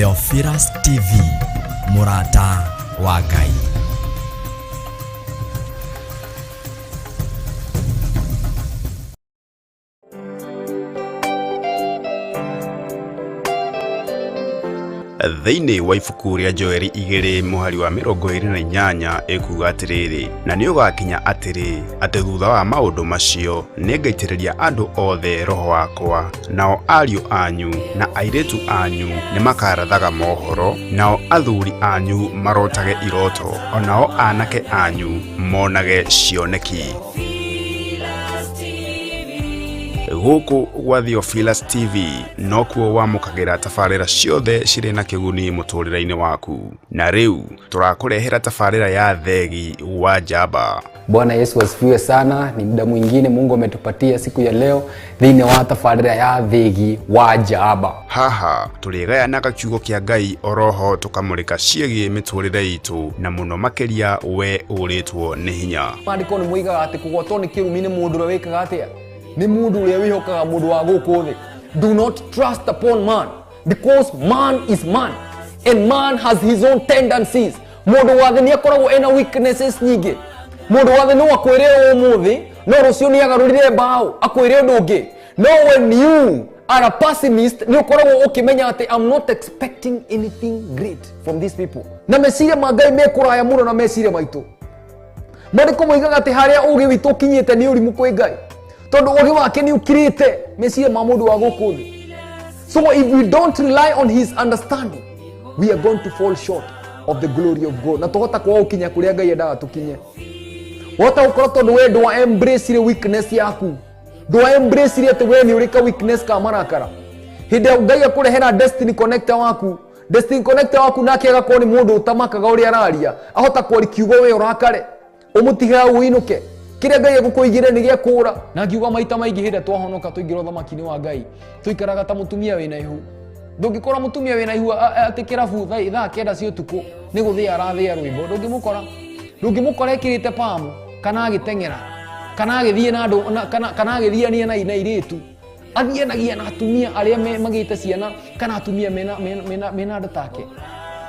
Theophilus TV, mũrata wa Ngai. Thĩinĩ wa ibuku rĩa Joeli 2 mũhari wa 28 ĩkuga atĩrĩrĩ, na nĩ ũgakinya atĩrĩ, atĩ thutha wa maũndũ macio nĩngaitĩrĩria andũ othe roho wakwa, nao ariũ anyu na airĩtu anyu nĩmakarathaga mohoro, nao athuri anyu marotage iroto, onao anake anyu monage cioneki. Gũkũ gwa Theophilus TV nokuo wamũkagĩra tabarĩra ciothe cirĩ na kĩguni mũtũrĩre-inĩ waku. Na rĩu tũrakũrehera tabarĩra ya Thegi wa Njamba. Bwana Yesu asifiwe sana. Ni muda mwingine Mungu ametupatia siku ya leo thĩinĩ wa tabarĩra ya Thegi wa Njamba. Haha tũrĩgayanaga kiugo kĩa Ngai oroho tũkamũrĩka ciĩgiĩ mĩtũrĩre itũ na mũno makĩria we ũrĩtwo nĩ hinya. Maandĩko nĩ moigaga atĩ kũgwatwo nĩ kĩrumi nĩ mũndũ ũrĩa wĩkaga atĩa? Nĩ mũndũ ũrĩa wĩhokaga mũndũ wa gũkũ thĩ. Do not trust upon man, because man is man and man has his own tendencies. Mũndũ wa thĩ nĩ akoragwo ena weaknesses nyingĩ. Mũndũ wa thĩ no akwĩre ũmũthĩ, no rũciũ nĩ agarũrire mbaũ akwĩre ũndũ ũngĩ. No when you are a pessimist, nĩ ũkoragwo ũkĩmenya atĩ I'm not expecting anything great from these people. Na meciria ma Ngai me kũraya mũno na meciria maitũ. Maandĩko moigaga atĩ harĩa ũũgĩ witũ ũkinyĩte nĩ ũrimũ kwĩ Ngai, tondũ ũũgĩ wake nĩ ũkirĩte meciria ma mũndũ wa gũkũ thĩ. So if we don't rely on his understanding, we are going to fall short of the glory of God. Na tũhota kwaga gũkinya kũrĩa Ngai endaga tũkinye. Wahota gũkorwo tondũ we ndwa embrace weakness yaku, ndwa embrace atĩ we nĩ ũrĩ ka weakness ka marakara. Hĩndĩ ĩrĩa Ngai akũrehera destiny connector waku, destiny connector waku nake agakorwo nĩ mũndũ ũtamakaga ũrĩa araria, ahota kwaria kiugo we ũrakare, ũmũtige hau ũinũke. Kĩrĩa Ngai egũkũigĩre nĩ gĩa kũũra. Na ngiuga maita maingĩ hĩndĩ ĩrĩa twahonoka tũingĩra ũthamaki-inĩ wa Ngai, tũikaraga ta mũtumia wĩna ihu. Ndũngĩkora mũtumia wĩna ihu atĩ kĩrabu thaa 9 cia ũtukũ nĩ gũthĩa arathĩa rwĩmbo, ndũngĩmũkora. Ndũngĩmũkora ekĩrĩte pamu, kana agĩteng'era, kana agĩthiĩ na andũ, na, kana, kana agĩthiania na airĩtu. Athianagia na atumia arĩa magĩte ciana, kana atumia mena andũ take.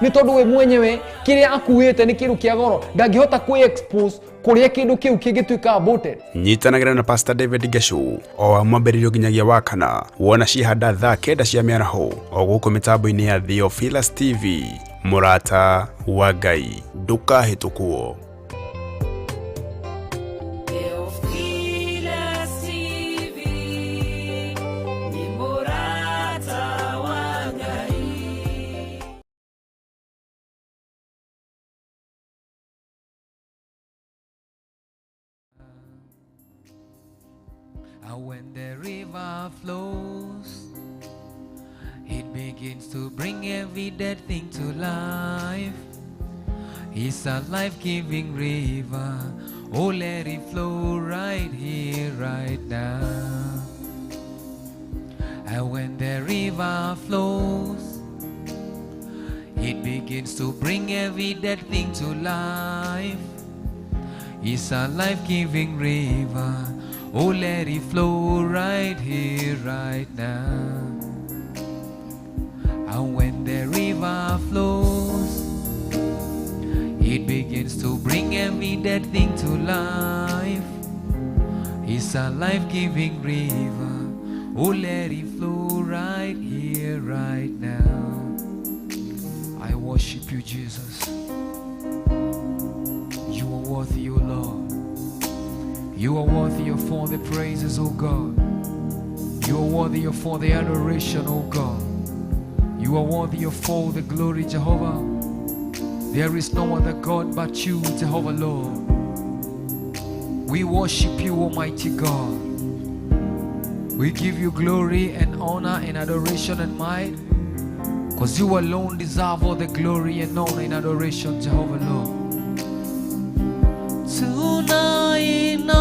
Nĩ tondũ we mwenyewe kĩrĩa akuĩte nĩ kĩndũ kĩa goro, ndangĩhota kwĩ-expose kũrĩa kĩndũ kĩu kĩngĩtuĩka aborted. Nyitanagĩra na Pastor David Geshu o wa mwambĩrĩrio nginyagia wa kana, wona cihanda thaa 9 cia mĩaraho o gũkũ mĩtambo-inĩ ya Theophilus TV, mũrata wa Ngai, ndũkahĩtũkwo. When the river flows, it begins to bring every dead thing to life. It's a life-giving river. Oh, let it flow right here, right now. And when the river flows, it begins to bring every dead thing to life. It's a life-giving river. Oh, let it flow right here, right now. And when the river flows, it begins to bring every dead thing to life. It's a life-giving river. Oh, let it flow right here, right now. I worship you, Jesus. You are worthy, O Lord. You are worthy of all the praises, O God. You are worthy of all the adoration, O God. You are worthy of all the glory, Jehovah. There is no other God but you, Jehovah Lord. We worship you, Almighty God. We give you glory and honor and adoration and might, because you alone deserve all the glory and honor and adoration, Jehovah Lord. Tunainama,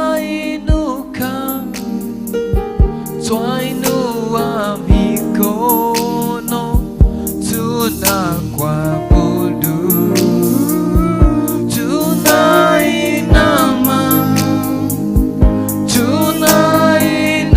tunainuka, twainua mikono, tunakuabudu. Tunainama, tunainuka,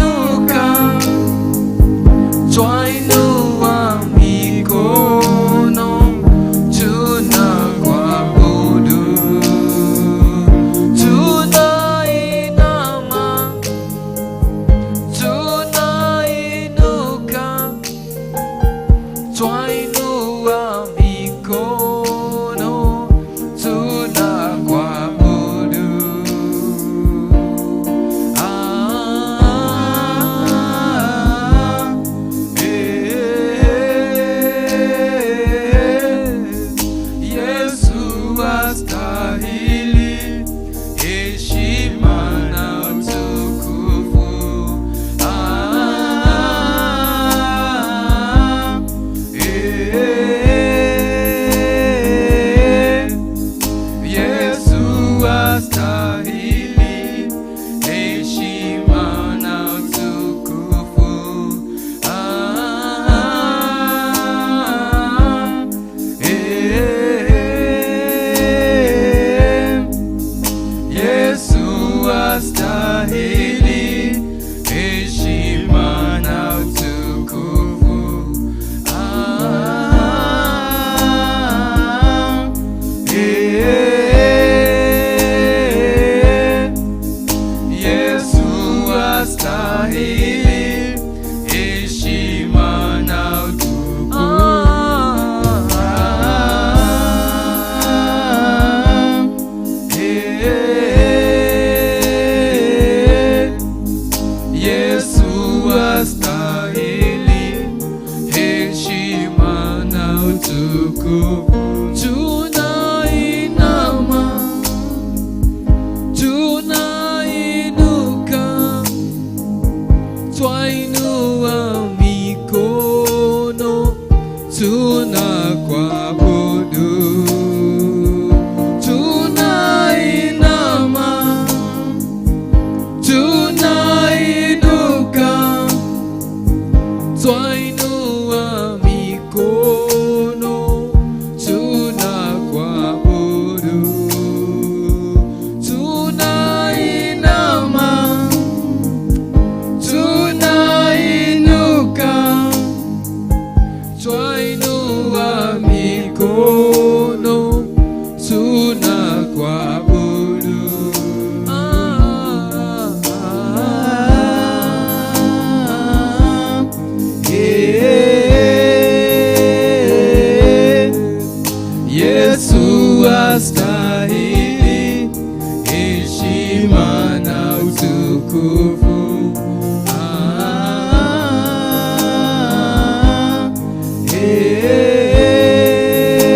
Tunakuabudu, tunainama, tunainuka, twainua mikono, tunakuabudu, tunainama, tunainuka, twainua mikono, tunakuabudu. Ah, ah, ah, eh. Yesu astahili heshima na utukufu. Ah,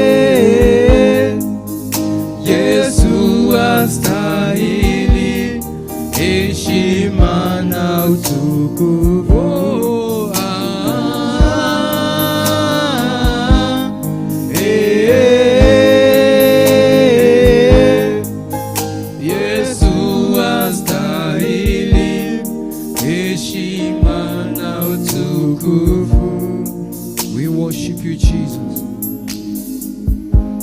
eh. Yesu astahili heshima na utukufu. Ah, eh. Yesu astahili heshima na utukufu. We worship you, Jesus.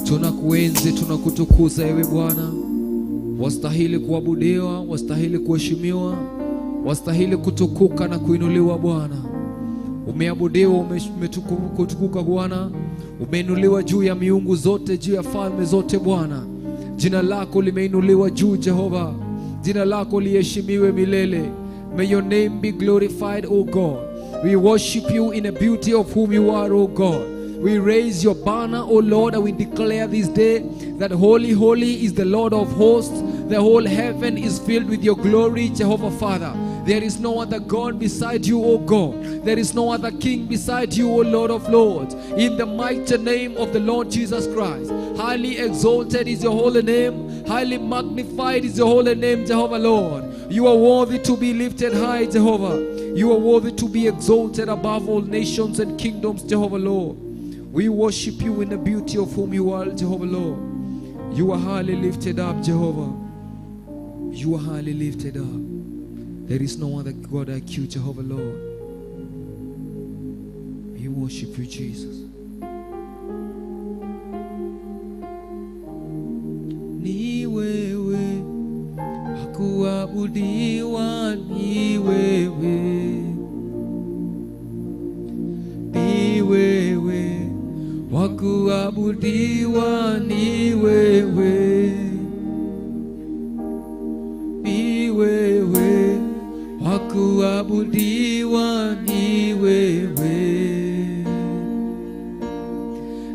Tunakuenzi, tunakutukuza ewe Bwana. Wastahili kuabudiwa, wastahili kuheshimiwa, wastahili kutukuka na kuinuliwa Bwana. Umeabudiwa, umetukuka Bwana, umeinuliwa juu ya miungu zote, juu ya falme zote Bwana. Jina lako limeinuliwa juu Jehova, jina lako liheshimiwe milele. May your name be glorified, O God. We worship you in the beauty of whom you are, O God. We raise your banner, O Lord, and we declare this day that holy, holy is the Lord of hosts. The whole heaven is filled with your glory, Jehovah Father. There is no other God beside you, O God. There is no other King beside you, O Lord of Lords. In the mighty name of the Lord Jesus Christ. Highly exalted is your holy name. Highly magnified is your holy name, Jehovah Lord. You are worthy to be lifted high, Jehovah. You are worthy to be exalted above all nations and kingdoms, Jehovah Lord. We worship you in the beauty of whom you are, Jehovah Lord. You are highly lifted up, Jehovah. You are highly lifted up. There is no other God like you, Jehovah Lord. We worship you, Jesus. Ni wewe hakuabudiwa, ni wewe, ni wewe wakuabudiwa, ni wewe, ni wewe wakuabudiwa, ni wewe,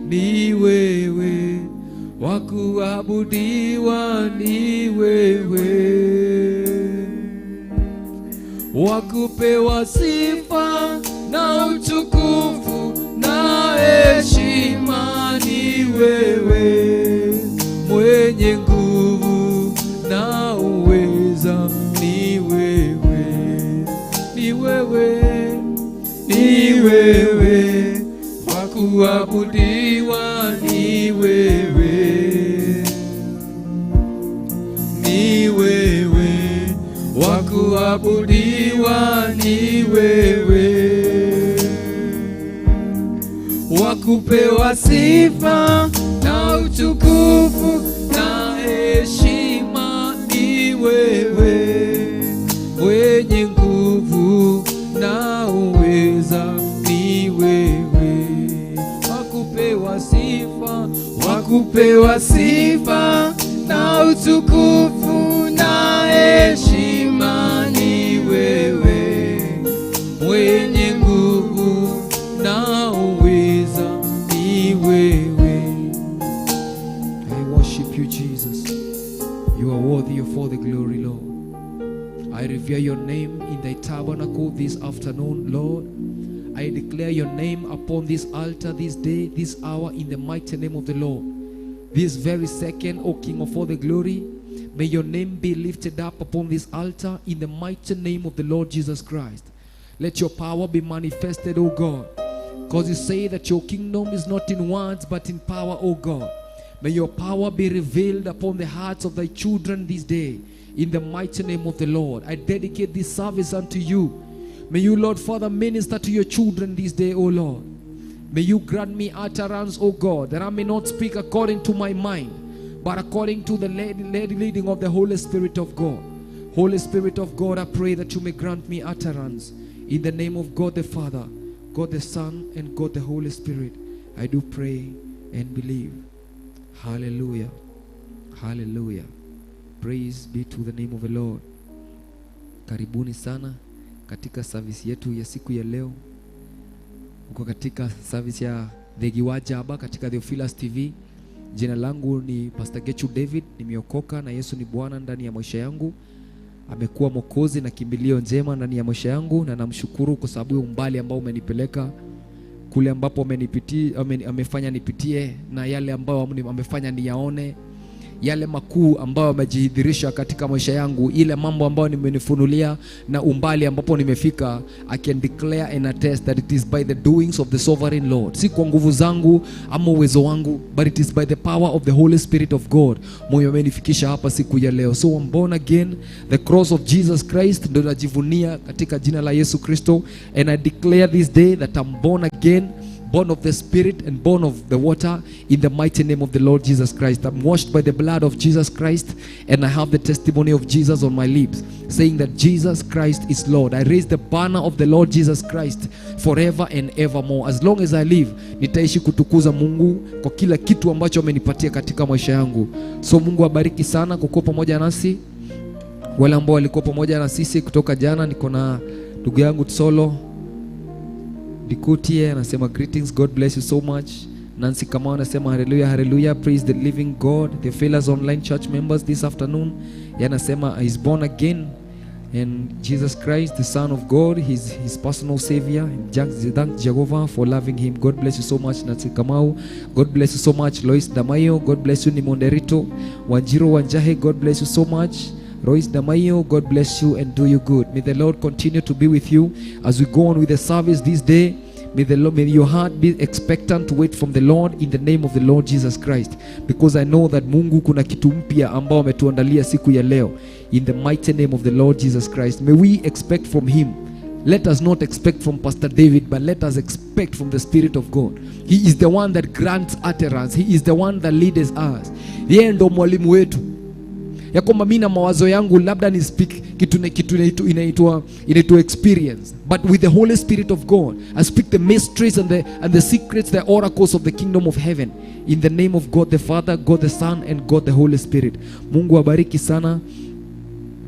ni wewe wakuabudiwa, ni wewe wakupewa sifa na utukufu na heshima, ni wewe mwenye nguvu na uweza, ni wewe, ni wewe, ni wewe wakuabudiwa, ni wewe, ni wewe wakuabudiwa, ni wewe wakupewa sifa na utukufu na heshima, ni wewe mwenye nguvu na uweza, ni wewe wakupewa sifa, wakupewa sifa na utukufu na heshima, ni wewe mwenye nguvu na uweza, ni wewe. I worship you, Jesus. You are worthy of all the glory, Lord. I revere your name in thy tabernacle this afternoon, Lord. I declare your name upon this altar this day, this hour, in the mighty name of the Lord. This very second, O King of all the glory, may your name be lifted up upon this altar in the mighty name of the Lord Jesus Christ. Let your power be manifested, O God. Because you say that your kingdom is not in words but in power, O God. May your power be revealed upon the hearts of thy children this day. In the mighty name of the Lord, I dedicate this service unto you. May you, Lord Father, minister to your children this day, O Lord. May you grant me utterance, O God, that I may not speak according to my mind, but according to the leading of the Holy Spirit of God. Holy Spirit of God, I pray that you may grant me utterance. In the name of God the Father, God the Son, and God the Holy Spirit, I do pray and believe. Hallelujah. Hallelujah. Praise be to the name of the Lord. Karibuni sana katika service yetu ya siku ya leo. Uko katika service ya Thegiwa Jaba katika Theophilus TV. Jina langu ni Pastor Gechu David, nimeokoka na Yesu ni Bwana ndani ya maisha yangu. Amekuwa Mwokozi na kimbilio njema ndani ya maisha yangu, na namshukuru kwa sababu ya umbali ambao umenipeleka kule ambapo amefanya nipitie, na yale ambayo amefanya niyaone, yale makuu ambayo amejidhihirisha katika maisha yangu, ile mambo ambayo nimenifunulia na umbali ambapo nimefika. I can declare and attest that it is by the doings of the sovereign Lord. Si kwa nguvu zangu ama uwezo wangu, but it is by the power of the Holy Spirit of God mwenye amenifikisha hapa siku ya leo. So I'm born again. The cross of Jesus Christ ndio najivunia katika jina la Yesu Kristo, and I declare this day that I'm born again, born of the Spirit and born of the water, in the mighty name of the Lord Jesus Christ. I'm washed by the blood of Jesus Christ, and I have the testimony of Jesus on my lips, saying that Jesus Christ is Lord. I raise the banner of the Lord Jesus Christ forever and evermore. As long as I live, nitaishi kutukuza Mungu kwa kila kitu ambacho amenipatia katika maisha yangu. So Mungu abariki sana kwa kuwa pamoja nasi. Wale ambao walikuwa pamoja na sisi kutoka jana, niko na ndugu yangu Tsolo Dikutie anasema greetings, God bless you so much. Nancy Kamau anasema hallelujah, hallelujah, praise the living God. The Failures Online Church members this afternoon, yeye anasema is born again and Jesus Christ, the Son of God, his personal savior. Thank Jehovah for loving him. God bless you so much, Nancy Kamau. God bless you so much, Lois Damayo. God bless you, Nimonderito Wanjiro Wanjahe. God bless you so much, Royce Damayo. God bless you and do you good. May the Lord continue to be with you as we go on with the service this day. May the Lord, may your heart be expectant to wait from the Lord in the name of the Lord Jesus Christ. Because I know that Mungu kuna kitu mpya ambao ametuandalia siku ya leo. In the mighty name of the Lord Jesus Christ. May we expect from him. Let us not expect from Pastor David, but let us expect from the Spirit of God. He is the one that grants utterance. He is the one that leads us. Yeye ndo mwalimu wetu. Ya kwamba mimi na mawazo yangu labda ni speak kitu inaitwa experience, but with the Holy Spirit of God I speak the mysteries and the secrets, the oracles of the kingdom of heaven, in the name of God the Father, God the Son and God the Holy Spirit. Mungu abariki sana.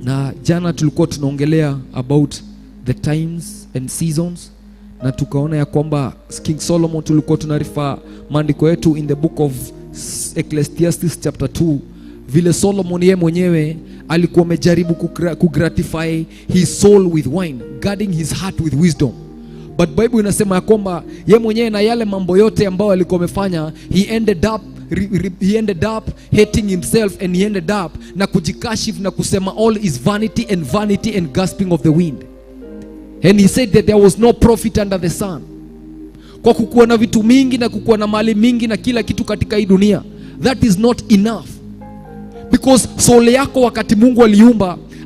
Na jana tulikuwa tunaongelea about the times and seasons, na tukaona ya kwamba King Solomon, tulikuwa tunarifa maandiko yetu in the book of Ecclesiastes chapter 2, vile Solomon yeye mwenyewe alikuwa amejaribu kugratify his soul with wine, guarding his heart with wisdom. But Bible inasema ya kwamba yeye mwenyewe na yale mambo yote ambayo alikuwa amefanya, he ended up hating himself, and he ended up na kujikashifu na kusema all is vanity and vanity and gasping of the wind. And he said that there was no profit under the sun. Kwa kukuwa na vitu mingi na kukuwa na mali mingi na kila kitu katika hii dunia, that is not enough. Because soul yako wakati Mungu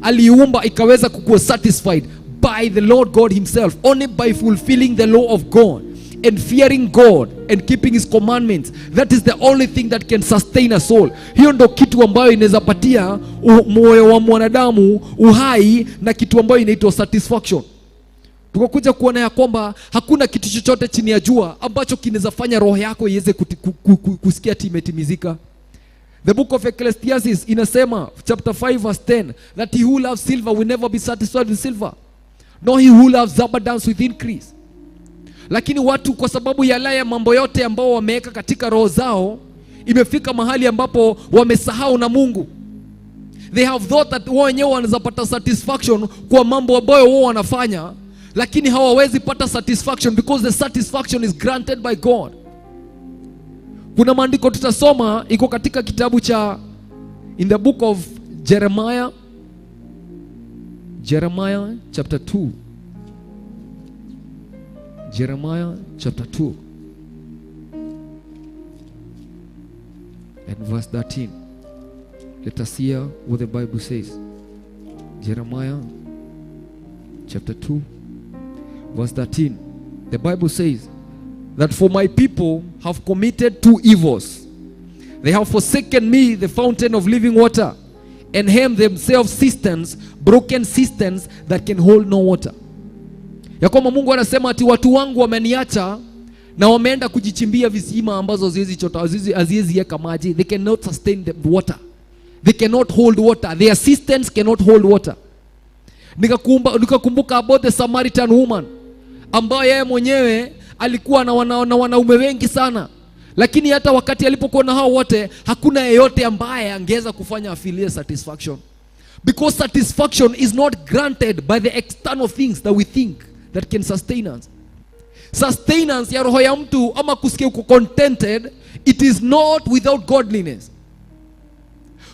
aliumba ikaweza kukuwa satisfied by the Lord God himself, only by fulfilling the law of God and fearing God and keeping his commandments. That is the only thing that can sustain a soul. Hiyo ndo kitu ambayo inaweza patia moyo wa mwanadamu uhai na kitu ambayo inaitwa satisfaction. Tukakuja kuona ya kwamba hakuna kitu chochote chini ya jua ambacho kinaweza fanya roho yako iweze kusikia imetimizika. The book of Ecclesiastes inasema chapter 5 verse 10 that he who loves silver will never be satisfied with silver, nor he who loves abundance with increase. Lakini watu kwa sababu ya laya mambo yote ambao wameweka katika roho zao, imefika mahali ambapo wamesahau na Mungu. They have thought that wao wenyewe wanaweza pata satisfaction kwa mambo ambayo wao wanafanya, lakini hawawezi pata satisfaction because the satisfaction is granted by God. Kuna maandiko tutasoma iko katika kitabu cha in the book of Jeremiah, Jeremiah chapter 2. Jeremiah chapter 2 and verse 13. Let us hear what the Bible says. Jeremiah chapter 2 verse 13. The Bible says that for my people have committed two evils. They have forsaken me, the fountain of living water, and hem themselves cisterns, broken cisterns that can hold no water. Ya kwamba Mungu anasema ati watu wangu wameniacha na wameenda kujichimbia visima ambazo haziwezi chota, haziwezi weka maji. They cannot sustain the water. They cannot hold water. Their cisterns cannot hold water. Nikakumbuka about the Samaritan woman ambaye yeye mwenyewe alikuwa na wanaume wengi sana, lakini hata wakati alipokuwa na hao wote hakuna yeyote ambaye angeweza kufanya afilie satisfaction, because satisfaction is not granted by the external things that we think that can sustain us. Sustenance ya roho ya mtu ama kusikia uko contented, it is not without godliness.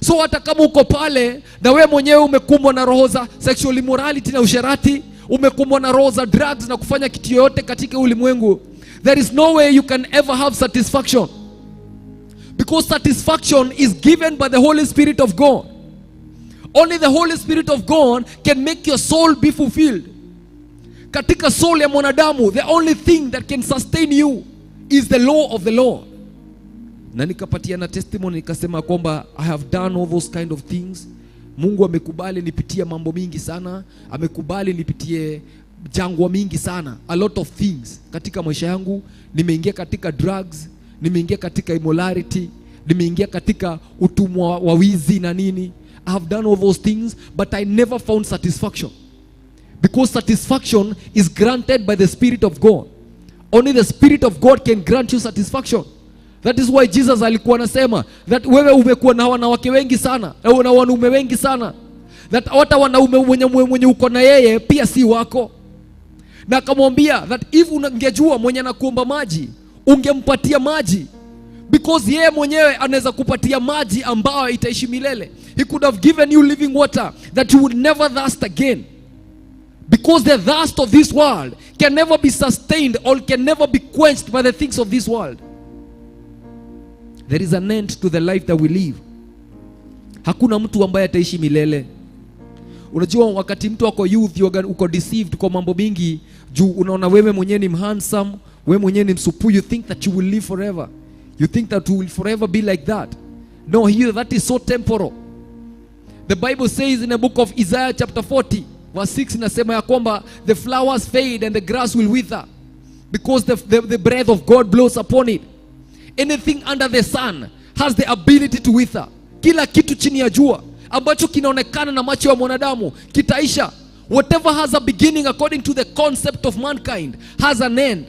So hata kama uko pale na we mwenyewe umekumbwa na roho za sexual immorality na usherati, umekumbwa na roho za drugs na kufanya kitu yoyote katika ulimwengu, there is no way you can ever have satisfaction, because satisfaction is given by the Holy Spirit of God. Only the Holy Spirit of God can make your soul be fulfilled. Katika soul ya mwanadamu, the only thing that can sustain you is the law of the Lord. Na nikapatia na testimony nikasema kwamba I have done all those kind of things. Mungu amekubali nipitie mambo mingi sana, amekubali nipitie jangwa mingi sana, a lot of things katika maisha yangu. Nimeingia katika drugs, nimeingia katika immorality, nimeingia katika utumwa wa wizi na nini. I have done all those things, but I never found satisfaction, because satisfaction is granted by the Spirit of God. Only the Spirit of God can grant you satisfaction. That is why Jesus alikuwa anasema that wewe umekuwa na wanawake wengi sana au na wanaume wengi sana, that hata wanaume mwenye uko na yeye pia si wako. Na akamwambia that if ungejua mwenye anakuomba maji ungempatia maji, because yeye mwenyewe anaweza kupatia maji ambayo itaishi milele. He could have given you living water that you would never thirst again, because the thirst of this world can never be sustained or can never be quenched by the things of this world. There is an end to the life that we live. Hakuna mtu ambaye ataishi milele. Unajua wakati mtu ako youth, uko deceived kwa mambo mingi, juu unaona wewe mwenyewe ni handsome, wewe mwenyewe ni msupu, you think that you will live forever. You think that you will forever be like that. No, here that is so temporal. The Bible says in the book of Isaiah chapter 40 verse 6 inasema ya kwamba the flowers fade and the grass will wither, because the breath of God blows upon it. Anything under the sun has the ability to wither. Kila kitu chini ya jua ambacho kinaonekana na macho ya mwanadamu kitaisha. Whatever has a beginning according to the concept of mankind has an end.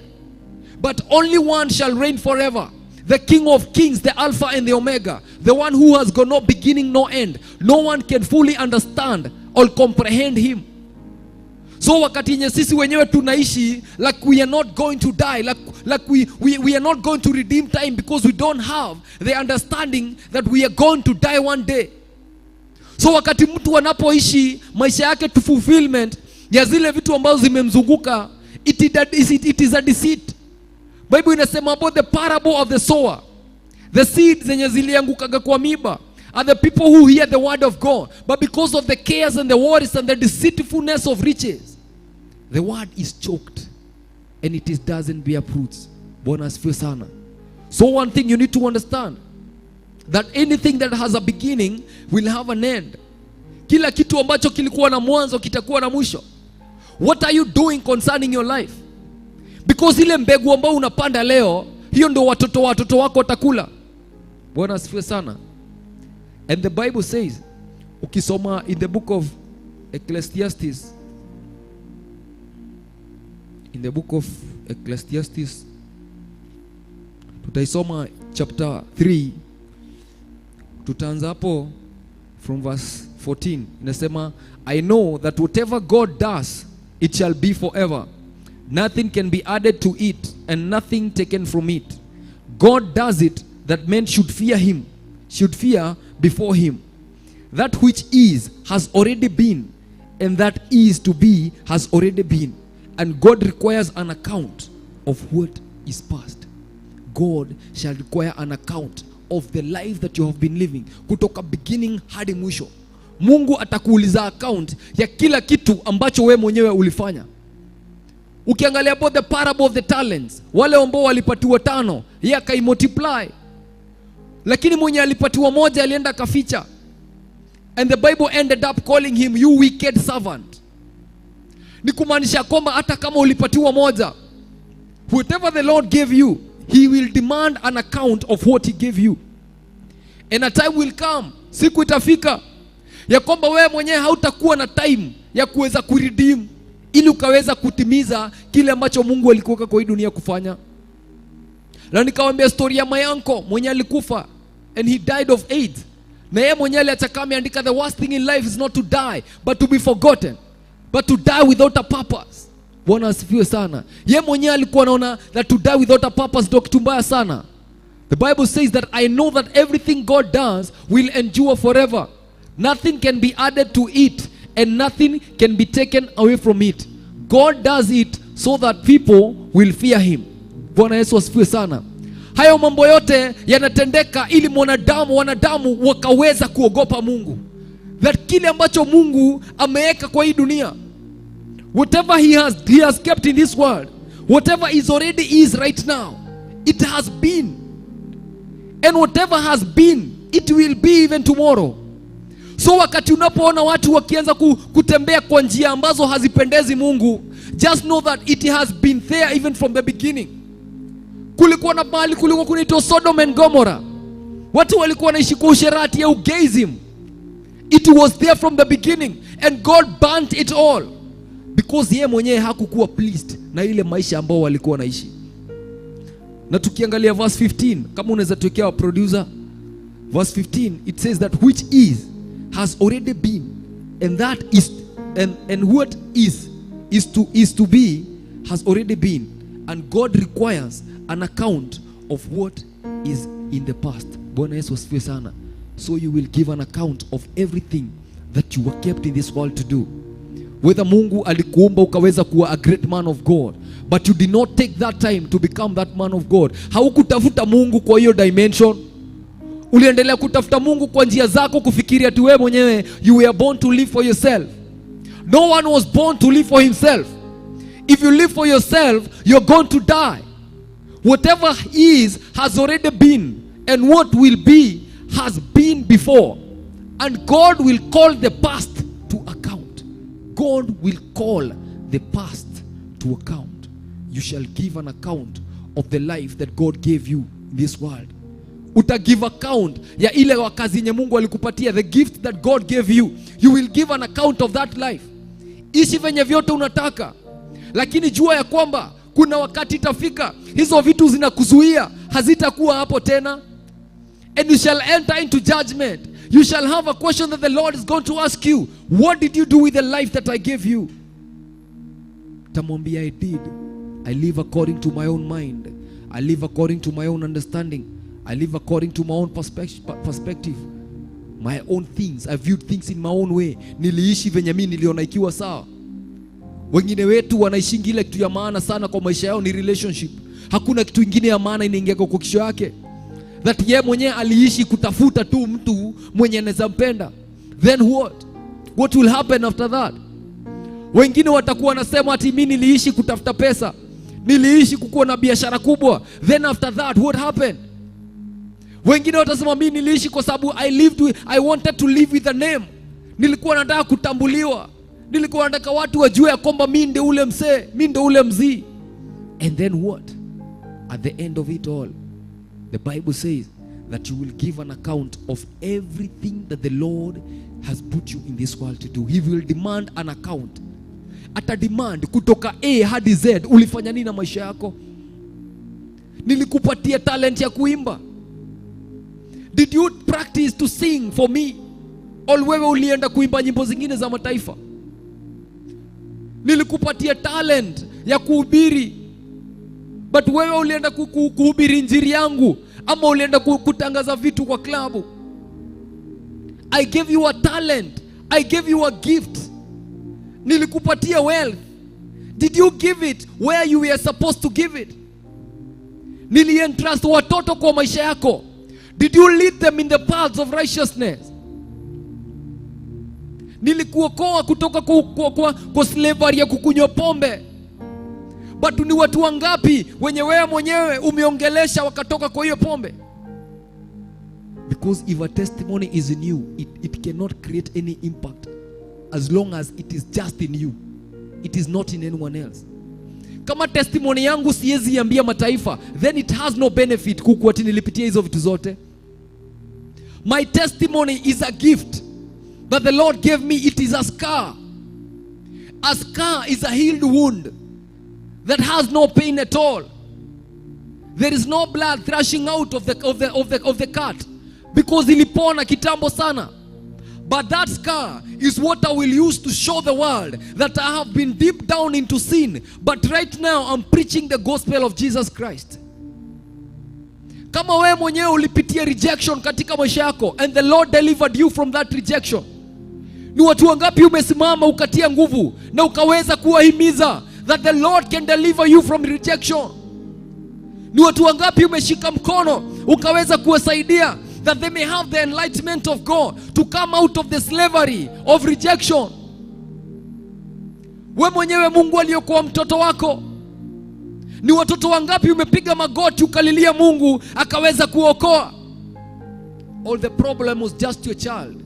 But only one shall reign forever, the King of Kings, the Alpha and the Omega, the one who has got no beginning, no end. No one can fully understand or comprehend him. So wakati yenye sisi wenyewe tunaishi like we are not going to die, like we are not going to redeem time, because we don't have the understanding that we are going to die one day. So wakati mtu anapoishi maisha yake to fulfillment ya zile vitu ambazo zimemzunguka, it is a deceit. Bible inasema about the parable of the sower. The seeds zenye ziliangukaga kwa miba are the people who hear the word of God, but because of the cares and the worries and the deceitfulness of riches, the word is choked and it is doesn't bear fruits. Bwana asifiwe sana. So one thing you need to understand, that anything that has a beginning will have an end. Kila kitu ambacho kilikuwa na mwanzo kitakuwa na mwisho. What are you doing concerning your life? Because ile mbegu ambayo unapanda leo, hiyo ndio watoto wako watakula. Bwana asifiwe sana. And the Bible says, ukisoma in the book of Ecclesiastes, in the book of Ecclesiastes, tutaisoma chapter 3, tutaanza hapo from verse 14. Inasema, I know that whatever God does, it shall be forever. Nothing can be added to it and nothing taken from it. God does it that men should fear him, should fear before him. That which is has already been, and that is to be has already been. And God requires an account of what is past. God shall require an account of the life that you have been living, kutoka beginning hadi mwisho. Mungu atakuuliza account ya kila kitu ambacho we mwenyewe ulifanya. Ukiangalia about the parable of the talents, wale ambao walipatiwa tano, yeye akaimultiply, lakini mwenye alipatiwa moja alienda akaficha, and the Bible ended up calling him, "You wicked servant." Ni kumaanisha kwamba hata kama ulipatiwa moja, whatever the Lord gave you, he will demand an account of what he gave you. And a time will come, siku itafika ya kwamba wewe mwenyewe hautakuwa na time ya kuweza kuredeem ili ukaweza kutimiza kile ambacho Mungu alikuweka kwa hii dunia kufanya. Na nikawambia story ya my uncle mwenye alikufa, and he died of AIDS. Na yeye mwenyewe aliacha kama ameandika, "The worst thing in life is not to die but to be forgotten, but to die without a purpose." Bwana asifiwe sana. Ye mwenyewe alikuwa anaona that to die without a purpose ndio kitu mbaya sana. The Bible says that, "I know that everything God does will endure forever. Nothing can be added to it and nothing can be taken away from it. God does it so that people will fear him." Bwana Yesu asifiwe sana. Hayo mambo yote yanatendeka ili mwanadamu, wanadamu wakaweza kuogopa Mungu. That kile ambacho Mungu ameweka kwa hii dunia, whatever he has kept in this world, whatever is already is right now, it has been, and whatever has been, it will be even tomorrow. So wakati unapoona watu wakianza kutembea kwa njia ambazo hazipendezi Mungu, just know that it has been there even from the beginning. Kulikuwa na mahali kulikuwa kunaitwa Sodom and Gomorrah. Watu walikuwa wanaishi kwa usherati ya ugayism. It was there from the beginning and God burnt it all because yeye mwenyewe hakukuwa pleased na ile maisha ambao walikuwa wanaishi. Na tukiangalia verse 15, kama unaweza tuwekea, producer, verse 15, it says that which is has already been, and that is and what is to be has already been, and God requires an account of what is in the past. Bwana Yesu asifiwe sana. So you will give an account of everything that you were kept in this world to do. Whether Mungu alikuumba ukaweza kuwa a great man of God, but you did not take that time to become that man of God. Haukutafuta Mungu kwa hiyo dimension. Uliendelea kutafuta Mungu kwa njia zako, kufikiria tu wewe mwenyewe. You were born to live for yourself. No one was born to live for himself. If you live for yourself, you're going to die. Whatever is has already been, and what will be has been before, and God will call the past to account. God will call the past to account. You shall give an account of the life that God gave you in this world. Uta give account ya ile wakazi yenye Mungu alikupatia, the gift that God gave you. You will give an account of that life. Ishi venye vyote unataka, lakini jua ya kwamba kuna wakati itafika hizo vitu zinakuzuia hazitakuwa hapo tena, and you shall enter into judgment. You shall have a question that the Lord is going to ask you: "What did you do with the life that I gave you?" Tamwambia, "I live according to my own mind. I live according to my own understanding. I live according to my own perspective, my own things. I viewed things in my own way. Niliishi venye mi niliona ikiwa sawa." Wengine wetu wanaishingi ile kitu ya maana sana kwa maisha yao ni relationship. Hakuna kitu ingine ya maana inaingia kwa kichwa yake, that ye mwenyewe aliishi kutafuta tu mtu mwenye anaweza mpenda. Then what will happen after that? Wengine watakuwa wanasema ati mi niliishi kutafuta pesa, niliishi kukuwa na biashara kubwa. Then after that, what happened? Wengine watasema, "Mi niliishi kwa sababu I wanted to live with a name. Nilikuwa nataka kutambuliwa, nilikuwa nataka watu wajue ya kwamba mi ndio ule msee, mi ndio ule mzii." And then what? At the end of it all, the Bible says that you will give an account of everything that the Lord has put you in this world to do. He will demand an account. Ata demand kutoka A hadi Z, ulifanya nini na maisha yako? Nilikupatia talent ya kuimba. Did you practice to sing for me? Or wewe ulienda kuimba nyimbo zingine za mataifa? Nilikupatia talent ya kuhubiri, but wewe ulienda kuhubiri injili yangu ama ulienda kutangaza vitu kwa klabu? I gave you a talent. I gave you a gift. Nilikupatia wealth. Did you give it where you were supposed to give it? Nilientrust watoto kwa maisha yako. Did you lead them in the paths of righteousness? Nilikuokoa kutoka kwa slavery ya kukunywa pombe. But ni watu wangapi wenye wewe mwenyewe umeongelesha wakatoka kwa hiyo pombe? Because if a testimony is in you, it cannot create any impact as long as it is just in you. It is not in anyone else. Kama testimony yangu siwezi ambia mataifa, then it has no benefit kuku ati nilipitia hizo vitu zote. My testimony is a gift that the Lord gave me. It is a scar. A scar is a healed wound that has no pain at all. There is no blood thrashing out of the cut because ilipona kitambo sana. But that scar is what I will use to show the world that I have been deep down into sin. But right now I'm preaching the gospel of Jesus Christ. Kama wewe mwenyewe ulipitia rejection katika maisha yako and the Lord delivered you from that rejection, ni watu wangapi umesimama ukatia nguvu na ukaweza kuwahimiza that the Lord can deliver you from rejection? Ni watu wangapi umeshika mkono ukaweza kuwasaidia that they may have the enlightenment of God to come out of the slavery of rejection? We mwenyewe Mungu aliyokuwa mtoto wako, ni watoto wangapi umepiga magoti ukalilia Mungu akaweza kuokoa? All the problem was just your child.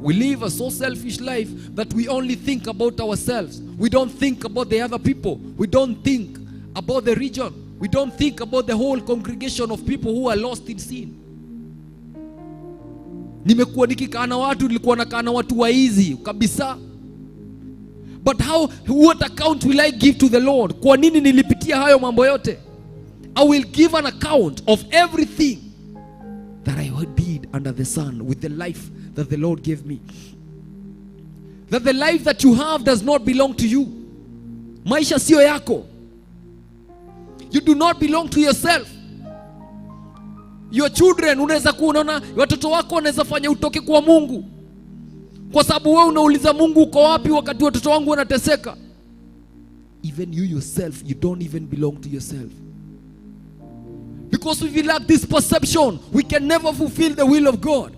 We live a so selfish life that we only think about ourselves. We don't think about the other people. We don't think about the region. We don't think about the whole congregation of people who are lost in sin. Nimekuwa nikikaa na watu, nilikuwa nakaa na watu waizi kabisa. But what account will I give to the Lord? Kwa nini nilipitia hayo mambo yote? I will give an account of everything that I did under the sun with the life that the Lord gave me. That the life that you have does not belong to you. Maisha sio yako. You do not belong to yourself. Your children, unaweza kuwa unaona watoto wako wanaweza fanya utoke kwa Mungu, kwa sababu wewe unauliza, "Mungu uko wapi wakati watoto wangu wanateseka?" Even you yourself, you don't even belong to yourself. Because if we lack this perception, we can never fulfill the will of God.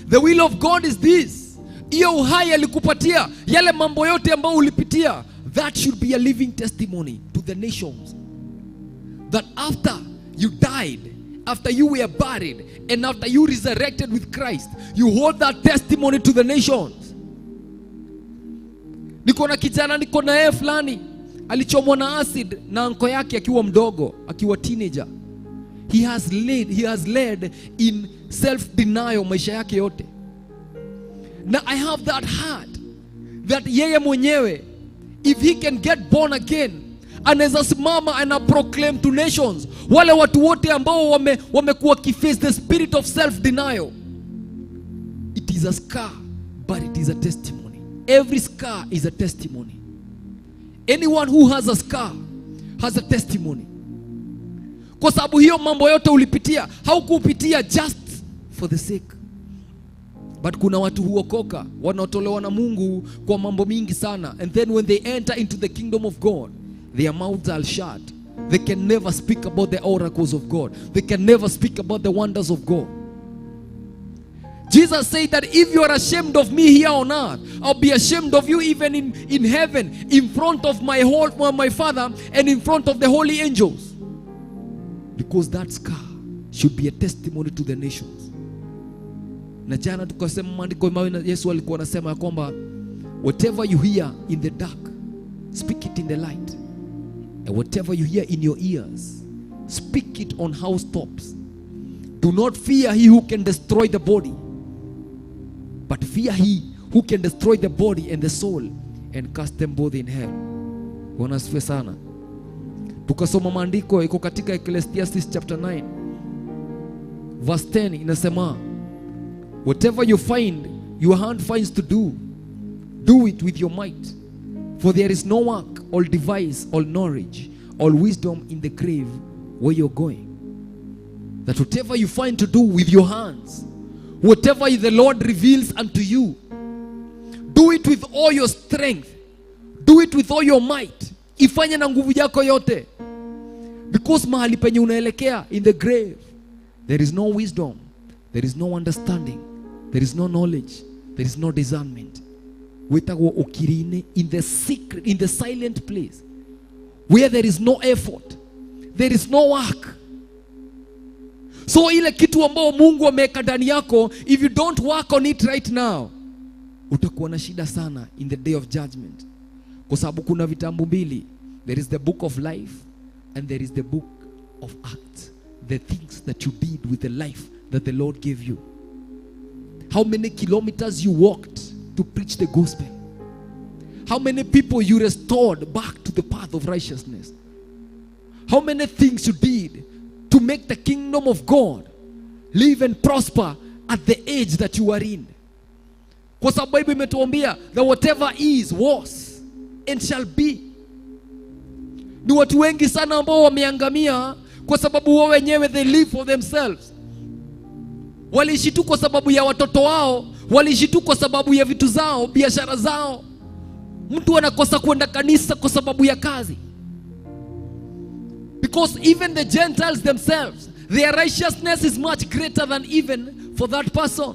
The will of God is this: hiyo uhai alikupatia, yale mambo yote ambayo ulipitia, that should be a living testimony to the nations that after you died, after you were buried, and after you resurrected with Christ, you hold that testimony to the nations. Niko na kijana, niko na yeye fulani, alichomwa na acid na uncle yake akiwa mdogo, akiwa teenager. He has led in self denial maisha yake yote. Na I have that heart that yeye mwenyewe, if he can get born again, anaweza simama ana proclaim to nations, wale watu wote ambao wamekuwa wakiface the spirit of self denial. It is a scar, but it is a testimony. Every scar is a testimony. Anyone who has a scar has a testimony, kwa sababu hiyo mambo yote ulipitia, haukupitia just for the sake. But kuna watu huokoka, wanaotolewa na Mungu kwa mambo mingi sana, and then when they enter into the kingdom of God, their mouths are shut. They can never speak about the oracles of God. They can never speak about the wonders of God. Jesus said that if you are ashamed of me here on earth, I'll be ashamed of you even in heaven, in front of my Father and in front of the holy angels. Because that scar should be a testimony to the nations. Na jana tukasema maandiko ambayo Yesu alikuwa anasema ya kwamba whatever you hear in the dark, speak it in the light. And whatever you hear in your ears, speak it on housetops. Do not fear he who can destroy the body, but fear he who can destroy the body and the soul and cast them both in hell. Bwana asifiwe sana. Tukasoma maandiko iko katika Ecclesiastes chapter 9 verse 10, inasema, "Whatever you find your hand finds to do, do it with your might, for there is no work or device or knowledge or wisdom in the grave where you're going." That whatever you find to do with your hands, whatever the Lord reveals unto you, do it with all your strength. Do it with all your might. Ifanye na nguvu yako yote. Because mahali penye unaelekea, in the grave, there is no wisdom, there is no understanding, there is no knowledge, there is no discernment. Wĩtagwo ũkiri-inĩ, in the secret, in the silent place where there is no effort, there is no work. So ile kitu ambao Mungu ameweka ndani yako, if you don't work on it right now, utakuwa na shida sana in the day of judgment, kwa sababu kuna vitabu mbili: there is the book of life and there is the book of acts, the things that you did with the life that the Lord gave you. How many kilometers you walked to preach the gospel, how many people you restored back to the path of righteousness, how many things you did to make the kingdom of God live and prosper at the age that you are in. Kwa sababu Bible imetuambia that whatever is, was and shall be. Ni watu wengi sana ambao wameangamia kwa sababu wao wenyewe, they live for themselves. Waliishi tu kwa sababu ya watoto wao, waliishi tu kwa sababu ya vitu zao, biashara zao. Mtu anakosa kwenda kanisa kwa sababu ya kazi. Because even the Gentiles themselves, their righteousness is much greater than even for that person.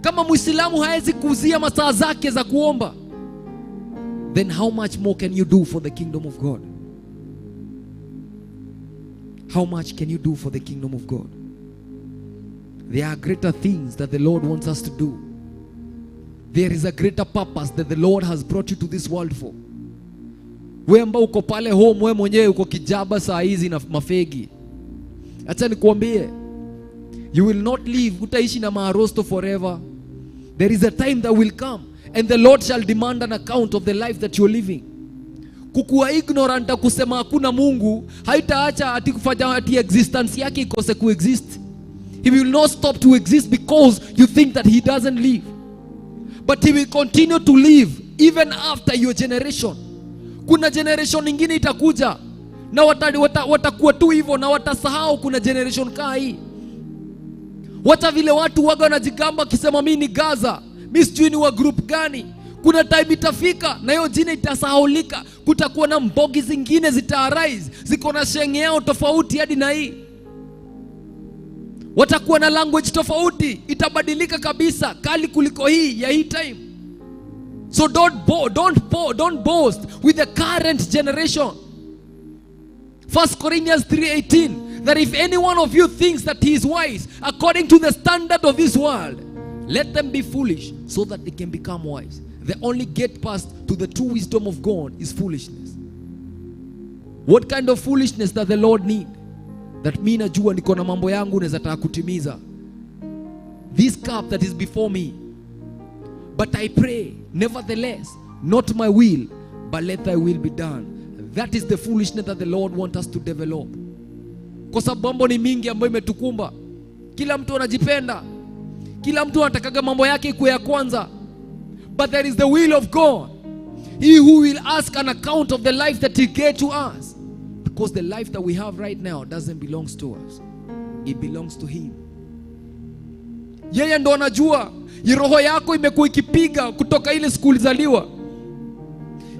Kama Muislamu haezi kuuzia masaa zake za kuomba, then how much more can you do for the kingdom of God? How much can you do for the kingdom of God? There are greater things that the Lord wants us to do. There is a greater purpose that the Lord has brought you to this world for. We ambao uko pale home, we mwenyewe uko kijaba saa hizi na mafegi, acha nikuambie, you will not live, utaishi na maarosto forever. There is a time that will come and the Lord shall demand an account of the life that you're living. Kukuwa ignorant na kusema hakuna Mungu haitaacha ati kufanya ati existence yake ikose kuexist. He will not stop to exist because you think that he doesn't live, but he will continue to live even after your generation. Kuna generation ingine itakuja na watakuwa tu hivyo na watasahau kuna generation kaa hii. Wacha vile watu waga wanajigamba wakisema, "Mi ni Gaza, mi sijui ni wa group gani." Kuna time itafika na hiyo jina itasahaulika. Kutakuwa na mbogi zingine zita arise, ziko na sheng yao tofauti hadi na hii. Watakuwa na language tofauti, itabadilika kabisa, kali kuliko hii ya hii time. So don't boast with the current generation. 1 Corinthians 3:18, that if any one of you thinks that he is wise according to the standard of this world, let them be foolish so that they can become wise. The only gate pass to the true wisdom of God is foolishness. What kind of foolishness does the Lord need? That mi najua niko na mambo yangu naweza taka kutimiza. This cup that is before me. But I pray, nevertheless, not my will, but let thy will be done. That is the foolishness that the Lord wants us to develop. Kwa sababu mambo ni mingi ambayo imetukumba. Kila mtu anajipenda. Kila mtu anatakaga mambo yake ikuwe ya kwanza. But there is the will of God. He who will ask an account of the life that he gave to us. Because the life that we have right now doesn't belong to us. It belongs to him. Yeye ndo anajua roho yako imekuwa ikipiga kutoka ile siku ulizaliwa.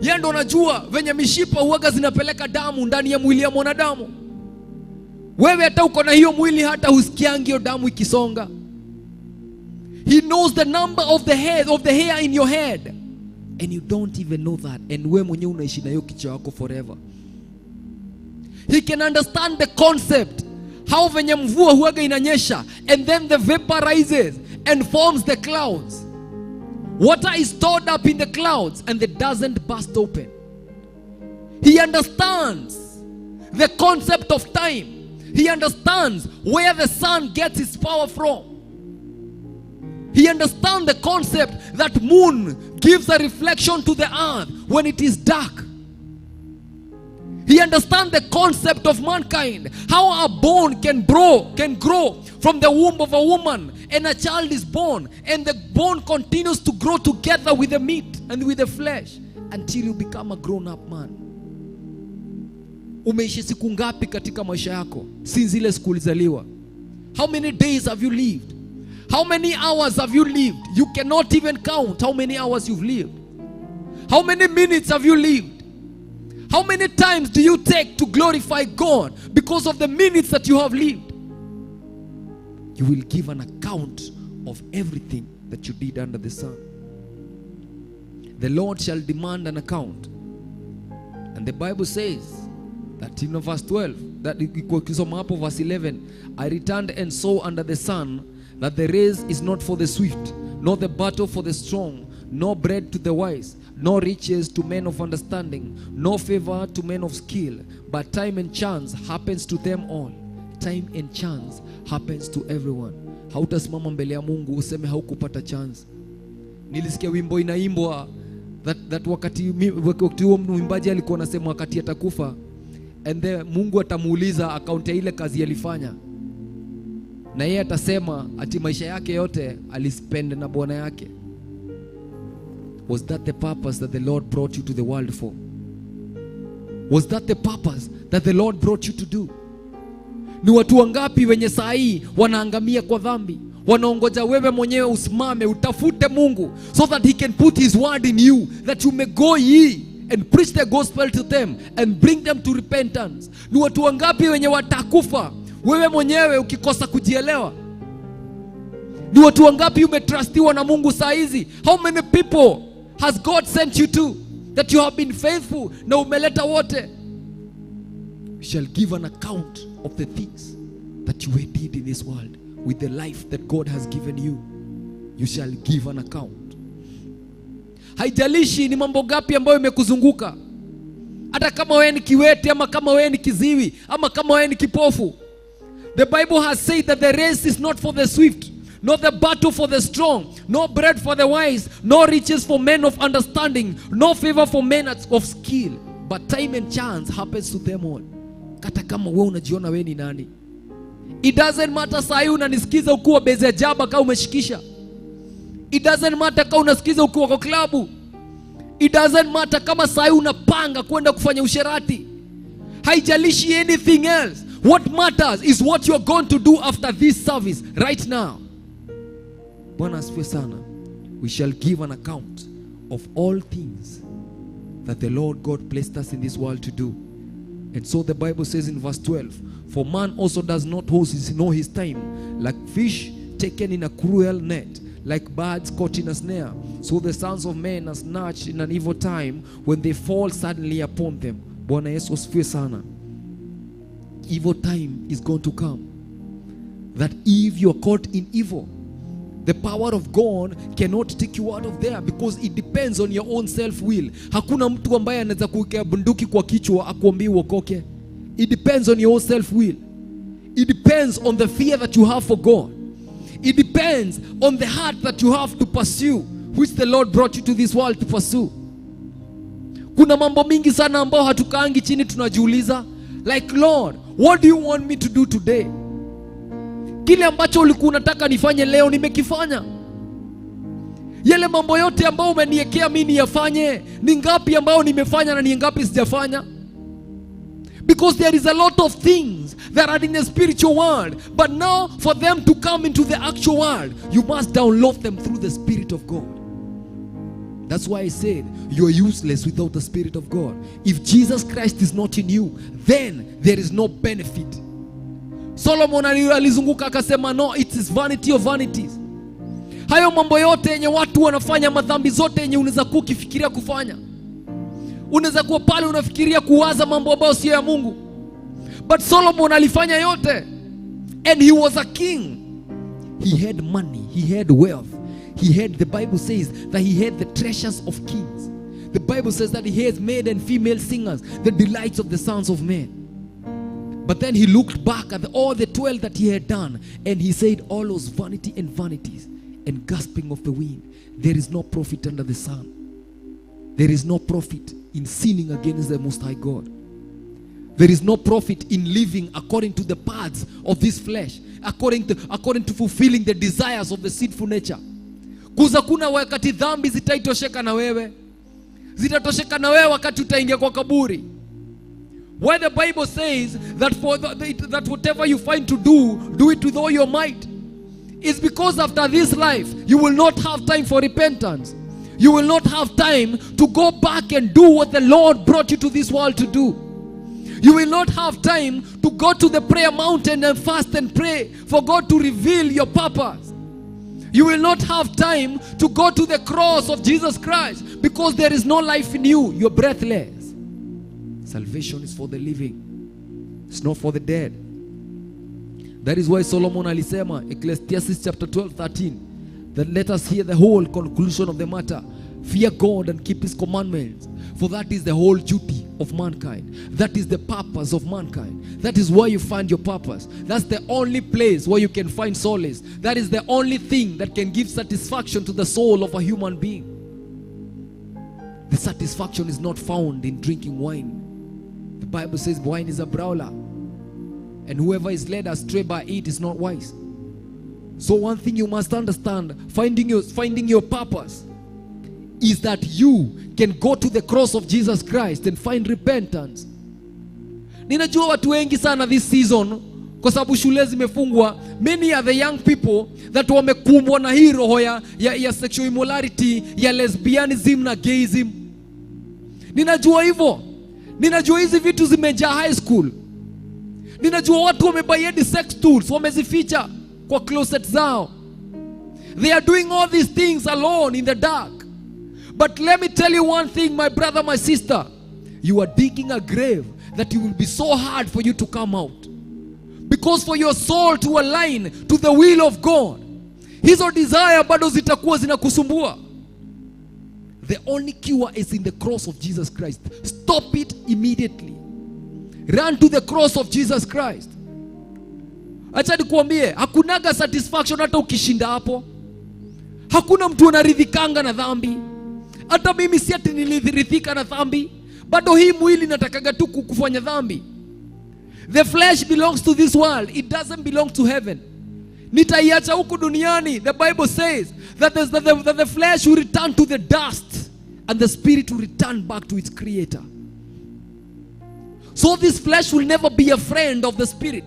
Yeye ndo anajua venye mishipa huwaga zinapeleka damu ndani ya mwili ya mwanadamu. Wewe hata uko na hiyo mwili, hata husikiangi hiyo damu ikisonga. He knows the number of the head of the hair in your head. And you don't even know that. And wewe mwenyewe unaishi na hiyo kichwa yako forever. He can understand the concept how venye mvua huwaga inanyesha and then the vapor rises and forms the clouds. Water is stored up in the clouds and it doesn't burst open. He understands the concept of time. He understands where the sun gets its power from. He understands the concept that moon gives a reflection to the earth when it is dark. He understands the concept of mankind, how a bone can grow from the womb of a woman and a child is born and the bone continues to grow together with the meat and with the flesh until you become a grown-up man. Umeishi siku ngapi katika maisha yako since ile siku ulizaliwa? How many days have you lived? How many hours have you lived? You cannot even count how many hours you've lived. How many minutes have you lived? How many times do you take to glorify God because of the minutes that you have lived? You will give an account of everything that you did under the sun. The Lord shall demand an account. And the Bible says that in verse 12, that ukisoma hapo verse 11, I returned and saw under the sun that the race is not for the swift, nor the battle for the strong, nor bread to the wise, nor riches to men of understanding, nor favor to men of skill, but time and chance happens to them all. Time and chance happens to everyone. Hautasimama mbele ya Mungu useme haukupata chance. Nilisikia wimbo inaimbwa that wakati huo mwimbaji alikuwa anasema wakati atakufa, and then Mungu atamuuliza account ya ile kazi alifanya, na yeye atasema ati maisha yake yote alispend na bwana yake. Was that the purpose that the Lord brought you to the world for? Was that the purpose that the Lord brought you to do? Ni watu wangapi wenye saa hii wanaangamia kwa dhambi? Wanaongoja wewe mwenyewe usimame utafute Mungu so that he can put his word in you, that you may go ye and preach the gospel to them and bring them to repentance. Ni watu wangapi wenye watakufa wewe mwenyewe ukikosa kujielewa? Ni watu wangapi umetrustiwa na Mungu saa hizi? How many people has God sent you to that you have been faithful na umeleta wote? You shall give an account of the things that you did in this world with the life that God has given you. You shall give an account. Haijalishi ni mambo gapi ambayo imekuzunguka. Hata kama wewe ni kiwete, ama kama wewe ni kiziwi, ama kama wewe ni kipofu. The Bible has said that the race is not for the swift, nor the battle for the strong, no bread for the wise, no riches for men of understanding, no favor for men of skill, but time and chance happens to them all. Hata kama wewe unajiona wewe ni nani, it doesn't matter saa hii unanisikiza ukiwa beze jaba kama umeshikisha. It doesn't matter kama unasikiza ukiwa kwa klabu. It doesn't matter kama saa hii unapanga kwenda kufanya usherati. Haijalishi anything else. What matters is what you're going to do after this service right now. Bwana asifiwe sana. We shall give an account of all things that the Lord God placed us in this world to do. And so the Bible says in verse 12, for man also does not know his time, like fish taken in a cruel net, like birds caught in a snare. So the sons of men are snatched in an evil time when they fall suddenly upon them. Bwana Yesu asifiwe sana. Evil time is going to come. That if you are caught in evil, the power of God cannot take you out of there because it depends on your own self-will. Hakuna mtu ambaye anaweza kuweka bunduki kwa kichwa akuambie uokoke. It depends on your own self-will. It depends on the fear that you have for God. It depends on the heart that you have to pursue, which the Lord brought you to this world to pursue. Kuna mambo mingi sana ambao hatukaangi chini tunajiuliza, like, Lord, what do you want me to do today? Kile ambacho ulikuwa unataka nifanye leo nimekifanya. Yale mambo yote ambayo umeniwekea mimi niyafanye, ni ngapi ambayo nimefanya na ni ngapi sijafanya? Because there is a lot of things that are in the spiritual world, but now for them to come into the actual world, you must download them through the Spirit of God. That's why I said you are useless without the Spirit of God. If Jesus Christ is not in you, then there is no benefit. Solomon alizunguka akasema, no, it is vanity of vanities. Hayo mambo yote yenye watu wanafanya, madhambi zote yenye unaweza kuwa ukifikiria kufanya, unaweza kuwa pale unafikiria kuwaza mambo ambayo sio ya Mungu. But Solomon alifanya yote, and he was a king. He had money, he had wealth, he had, the Bible says that he had the treasures of kings. The Bible says that he has male and female singers, the delights of the sons of men. But then he looked back at all the toil that he had done, and he said, all was vanity and vanities and gasping of the wind. There is no profit under the sun. There is no profit in sinning against the Most High God. There is no profit in living according to the paths of this flesh, according to fulfilling the desires of the sinful nature. Kuza kuna wakati dhambi zitaitosheka na wewe. Zitatosheka na wewe wakati utaingia kwa kaburi. Where the Bible says that that whatever you find to do, do it with all your might. It's because after this life, you will not have time for repentance. You will not have time to go back and do what the Lord brought you to this world to do. You will not have time to go to the prayer mountain and fast and pray for God to reveal your purpose. You will not have time to go to the cross of Jesus Christ because there is no life in you. You're breathless. Salvation is for the living. It's not for the dead. That is why Solomon alisema, Ecclesiastes chapter 12, 13, that let us hear the whole conclusion of the matter. Fear God and keep his commandments, for that is the whole duty of mankind. That is the purpose of mankind. That is where you find your purpose. That's the only place where you can find solace. That is the only thing that can give satisfaction to the soul of a human being. The satisfaction is not found in drinking wine. The Bible says wine is a brawler, and whoever is led astray by it is not wise. So one thing you must understand, finding your purpose is that you can go to the cross of Jesus Christ and find repentance. Ninajua watu wengi sana this season, kwa sababu shule zimefungwa, many are the young people that wamekumbwa na hii roho ya sexual immorality, ya lesbianism na gayism. Ninajua hivyo. Ninajua hizi vitu zimejaa high school. Ninajua watu wamebuy hadi sex tools, wamezificha kwa closet zao. They are doing all these things alone in the dark. But let me tell you one thing, my brother, my sister. You are digging a grave that it will be so hard for you to come out. Because for your soul to align to the will of God, hizo desire bado zitakuwa zinakusumbua. The only cure is in the cross of Jesus Christ. Stop it immediately. Run to the cross of Jesus Christ. Acha nikuambie, hakunaga satisfaction hata ukishinda hapo. Hakuna mtu anaridhikanga na dhambi. Hata mimi si ati niliridhika na dhambi. Bado hii mwili natakaga tu kufanya dhambi. The flesh belongs to this world. It doesn't belong to heaven. Nitaiacha huku duniani. The Bible says that the flesh will return to the dust and the spirit will return back to its creator. So this flesh will never be a friend of the spirit.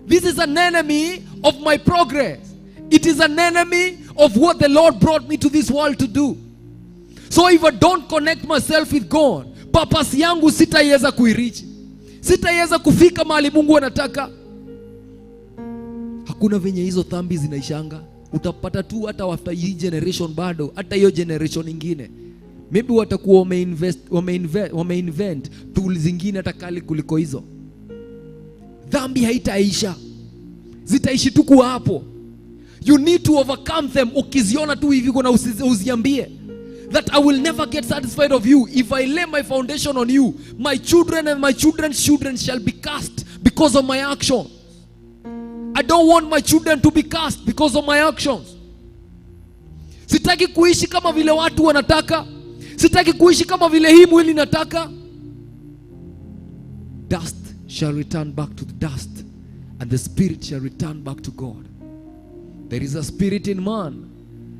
This is an enemy of my progress. It is an enemy of what the Lord brought me to this world to do. So if I don't connect myself with God, purpose yangu sitaiweza kuireach. Sitaiweza kufika mahali Mungu anataka. Hakuna venye hizo dhambi zinaishanga. Utapata tu hata after hii generation bado, hata hiyo generation ingine. Maybe watakuwa wameinvent tools zingine hata kali kuliko hizo. Dhambi haitaisha. Zitaishi tu kuwa hapo. You need to overcome them. Ukiziona tu hivi kuna uziambie that I will never get satisfied of you. If I lay my foundation on you, my children and my children's children shall be cast because of my actions. I don't want my children to be cast because of my actions. Sitaki kuishi kama vile watu wanataka. Sitaki kuishi kama vile hii mwili nataka. Dust shall return back to the dust, and the spirit shall return back to God. There is a spirit in man,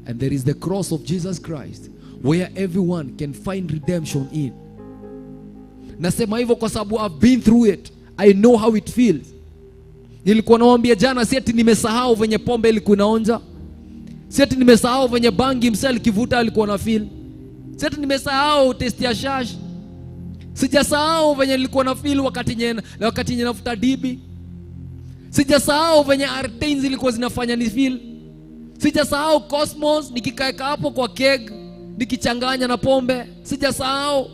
and there is the cross of Jesus Christ, where everyone can find redemption in. Nasema hivyo kwa sababu I've been through it. I know how it feels. Nilikuwa nawaambia jana, si ati nimesahau venye pombe ilikuwa inaonja. Si ati nimesahau venye bangi msee alikivuta alikuwa na feel. Si ati nimesahau taste ya shash. Sijasahau venye nilikuwa na feel wakati nye nafuta dibi. Sijasahau venye Artains zilikuwa zinafanya ni feel. Sijasahau Cosmos nikikaeka hapo kwa keg nikichanganya na pombe. Sijasahau.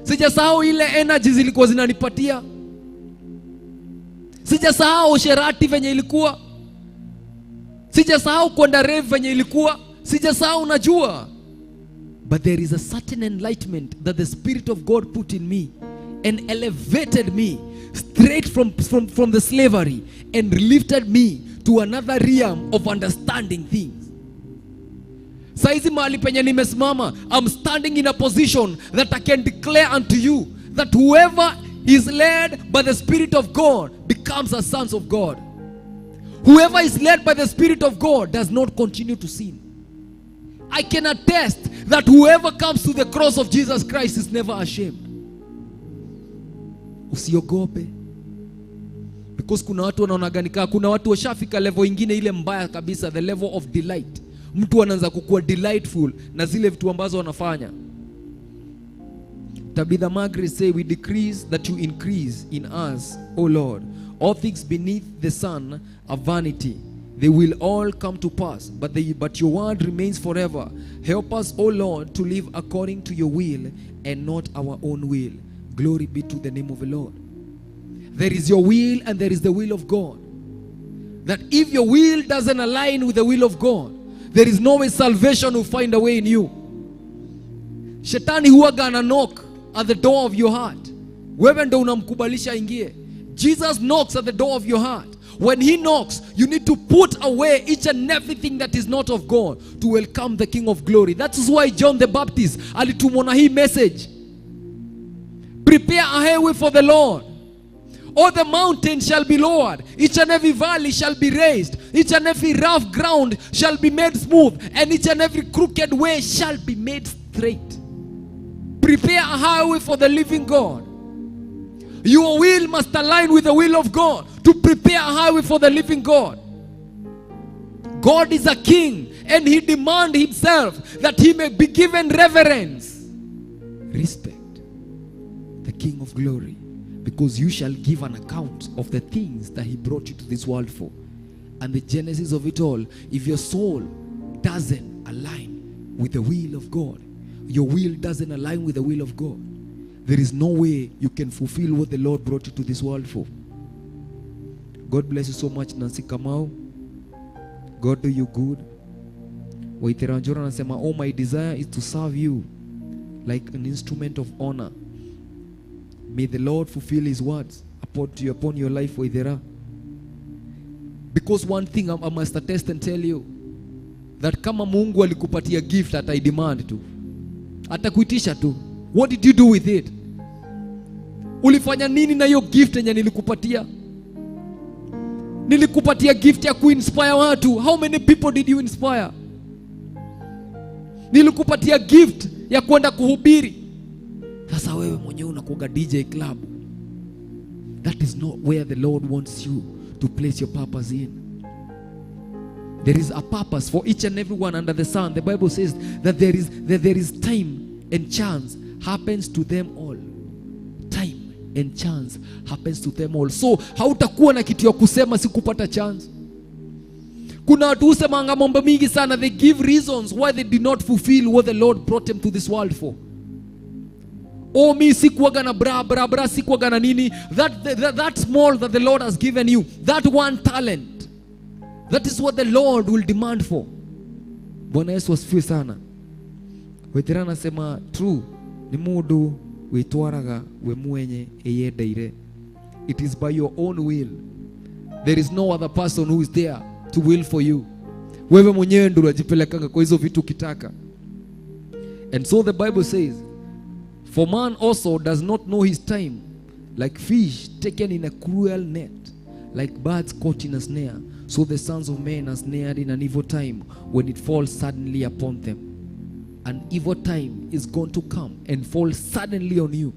Sijasahau ile energy zilikuwa zinanipatia. Sijasahau usherati venye ilikuwa. Sijasahau kwenda rave venye ilikuwa. Sijasahau, najua. But there is a certain enlightenment that the Spirit of God put in me and elevated me straight from the slavery and lifted me to another realm of understanding things. Saizi mahali penye nimesimama, I'm standing in a position that I can declare unto you that whoever is led by the Spirit of God becomes a son of God. Whoever is led by the Spirit of God does not continue to sin. I can attest that whoever comes to the cross of Jesus Christ is never ashamed. Usiogope. Because kuna watu wanaonaga ni kaa, kuna watu washafika level ingine ile mbaya kabisa, the level of delight. Mtu anaanza kukua delightful na zile vitu ambazo wanafanya. Tabitha Margaret say, "We decrease that you increase in us, O Lord. All things beneath the sun are vanity. They will all come to pass, but your word remains forever. Help us, O Lord, to live according to your will and not our own will. Glory be to the name of the Lord." There is your will and there is the will of God. That if your will doesn't align with the will of God, there is no way salvation will find a way in you. Shetani huwaga ana knock at the door of your heart. Wewe ndo unamkubalisha aingie. Jesus knocks at the door of your heart. When he knocks, you need to put away each and everything that is not of God to welcome the King of Glory. That is why John the Baptist alitumwa na hii message. "Prepare a highway for the Lord. All the mountains shall be lowered, each and every valley shall be raised, each and every rough ground shall be made smooth, and each and every crooked way shall be made straight." Prepare a highway for the living God. Your will must align with the will of God to prepare a highway for the living God. God is a king and he demands himself that he may be given reverence. Respect the King of Glory, because you shall give an account of the things that he brought you to this world for. And the genesis of it all, if your soul doesn't align with the will of God, your will doesn't align with the will of God, there is no way you can fulfill what the Lord brought you to this world for. God bless you so much, Nancy Kamau. God do you good. Waithera Njoro anasema, "Oh, my desire is to serve you like an instrument of honor." May the Lord fulfill his words upon your life, Waithera. Because one thing I must attest and tell you, that kama Mungu alikupatia gift, ataidemand tu. Atakuitisha tu. "What did you do with it? Ulifanya nini na hiyo gift yenye nilikupatia? Nilikupatia gift ya kuinspire watu. How many people did you inspire? Nilikupatia gift ya kwenda kuhubiri. Sasa wewe mwenyewe unakuwa DJ club." That is not where the Lord wants you to place your purpose in. There is a purpose for each and every one under the sun. The Bible says that there is time and chance happens to them all. Time and chance happens to them all. So hautakuwa na kitu ya kusema sikupata chance. Kuna watu husemanga mambo mingi sana. They give reasons why they did not fulfill what the Lord brought them to this world for. "Oh, mi sikuwaga na bra bra bra, sikuwaga na nini." That small that the Lord has given you, that one talent, that is what the Lord will demand for. Bwana Yesu asifiwe sana. Waithera anasema true, ni mundu witwaraga we mwenye eyendeire. It is by your own will. There is no other person who is there to will for you. Wewe mwenyewe ndio unajipelekanga kwa hizo vitu ukitaka. And so the Bible says, "For man also does not know his time, like fish taken in a cruel net, like birds caught in a snare, so the sons of men are snared in an evil time when it falls suddenly upon them." An evil time is going to come and fall suddenly on you.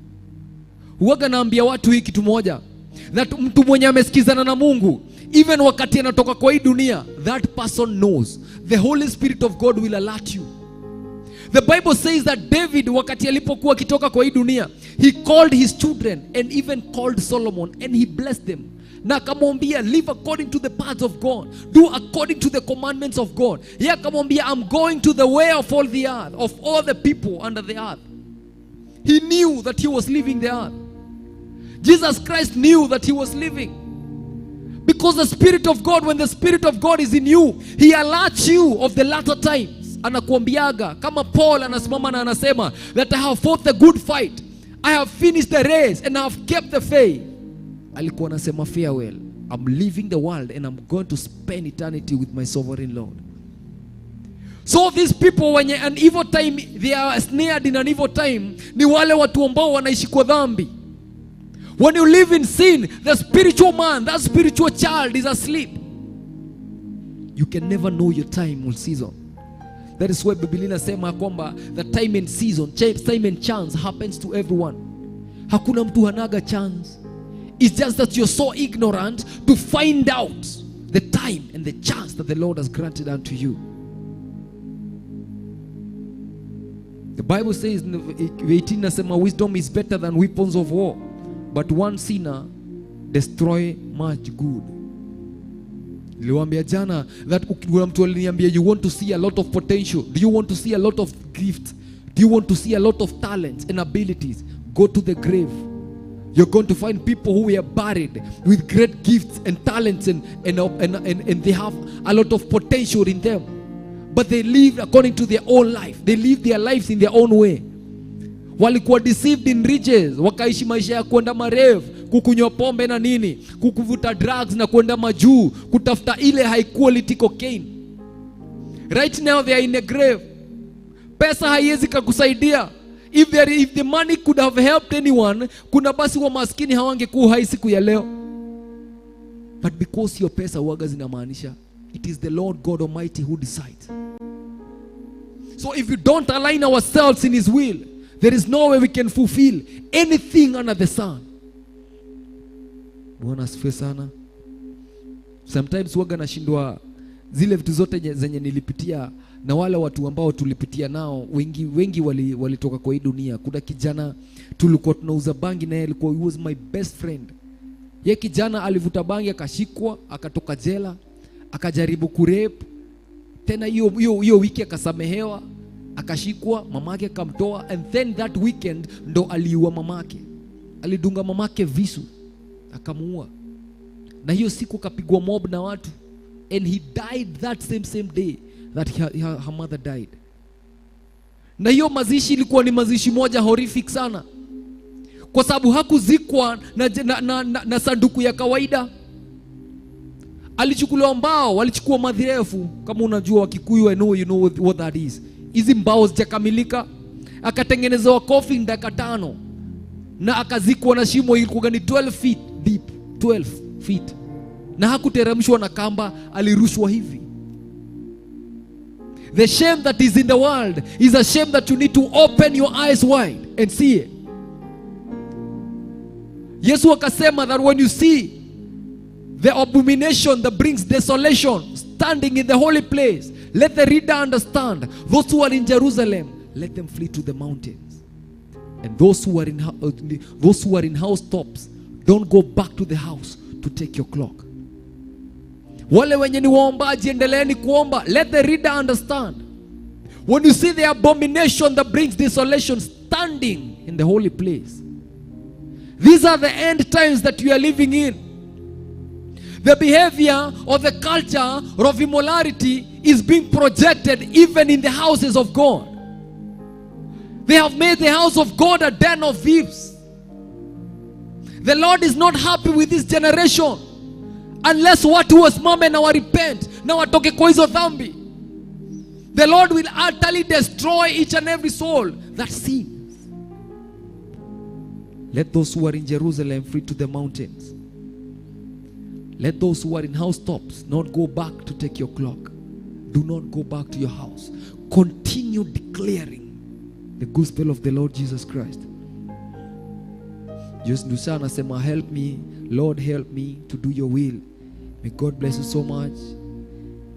Huwaga naambia watu hii kitu moja, that mtu mwenye amesikizana na Mungu, even wakati anatoka kwa hii dunia, that person knows the Holy Spirit of God will alert you. The Bible says that David, wakati alipokuwa akitoka kwa hii dunia, he called his children and even called Solomon and he blessed them. Na akamwambia, "Live according to the paths of God. Do according to the commandments of God." Yeye akamwambia, "I'm going to the way of all the earth, of all the people under the earth." He knew that he was leaving the earth. Jesus Christ knew that he was leaving. Because the Spirit of God, when the Spirit of God is in you, he alerts you of the latter times. Anakuambiaga kama Paul anasimama na anasema that "I have fought the good fight, I have finished the race and I have kept the faith." Alikuwa anasema, "Farewell, I'm leaving the world and I'm going to spend eternity with my sovereign Lord." So these people wenye an evil time, they are snared in an evil time, ni wale watu ambao wanaishi kwa dhambi. When you live in sin, the spiritual man, that spiritual child is asleep. You can never know your time or season. That is why Biblia inasema kwamba the time and season, time and chance happens to everyone. Hakuna mtu hanaga chance. It's just that you're so ignorant to find out the time and the chance that the Lord has granted unto you. The Bible says 18 nasema wisdom is better than weapons of war, but one sinner destroy much good. Niliwaambia jana that kuna mtu aliniambia, you want to see a lot of potential, do you want to see a lot of gifts, do you want to see a lot of talents and abilities? Go to the grave. You're going to find people who were buried with great gifts and talents and they have a lot of potential in them. But they live according to their own life. They live their lives in their own way. Walikuwa deceived in riches, wakaishi maisha ya kwenda marefu, kukunywa pombe na nini, kukuvuta drugs na kwenda majuu, kutafuta ile high quality cocaine. Right now they are in a grave. Pesa haiwezi kukusaidia. If the money could have helped anyone, kuna basi wa maskini hawangekuwa hai siku ya leo. But because your pesa huwaga zinamaanisha, it is the Lord God Almighty who decides. So if we don't align ourselves in His will, there is no way we can fulfill anything under the sun. Bwana asifiwe sana. Sometimes huwaga nashindwa zile vitu zote zenye nilipitia na wale watu ambao tulipitia nao, wengi walitoka kwa hii dunia. Kuna kijana tulikuwa tunauza bangi na yeye alikuwa, he was my best friend. Ye kijana alivuta bangi akashikwa, akatoka jela, akajaribu kurape. Tena hiyo wiki akasamehewa, akashikwa, mamake akamtoa, and then that weekend ndo aliua mamake. Alidunga mamake visu, akamuua. Na hiyo siku akapigwa mob na watu, and he died that same day that her mother died. Na hiyo mazishi ilikuwa ni mazishi moja horrific sana, kwa sababu hakuzikwa na sanduku ya kawaida. Alichukuliwa mbao, walichukua madhirefu, kama unajua Wakikuyu, I know you know what that is. Hizi mbao zijakamilika, akatengenezewa coffin dakika 5 na akazikwa na shimo ilikuwa ni 12 feet deep, 12 feet. Na hakuteremshwa na kamba, alirushwa hivi. The shame that is in the world is a shame that you need to open your eyes wide and see it. Yesu akasema that when you see the abomination that brings desolation standing in the holy place, let the reader understand. Those who are in Jerusalem, let them flee to the mountains. And those who are in housetops, don't go back to the house to take your clock. Wale wenye ni waombaji, endeleeni kuomba. Let the reader understand. When you see the abomination that brings desolation standing in the holy place, these are the end times that you are living in. The behavior or the culture of immorality is being projected even in the houses of God. They have made the house of God a den of thieves. The Lord is not happy with this generation unless watu wasimame na warepent na watoke kwa hizo dhambi. The Lord will utterly destroy each and every soul that sins. Let those who are in Jerusalem flee to the mountains. Let those who are in housetops not go back to take your clock. Do not go back to your house. Continue declaring the gospel of the Lord Jesus Christ. Just Dusa anasema, help me, Lord, help me to do your will. May God bless you so much.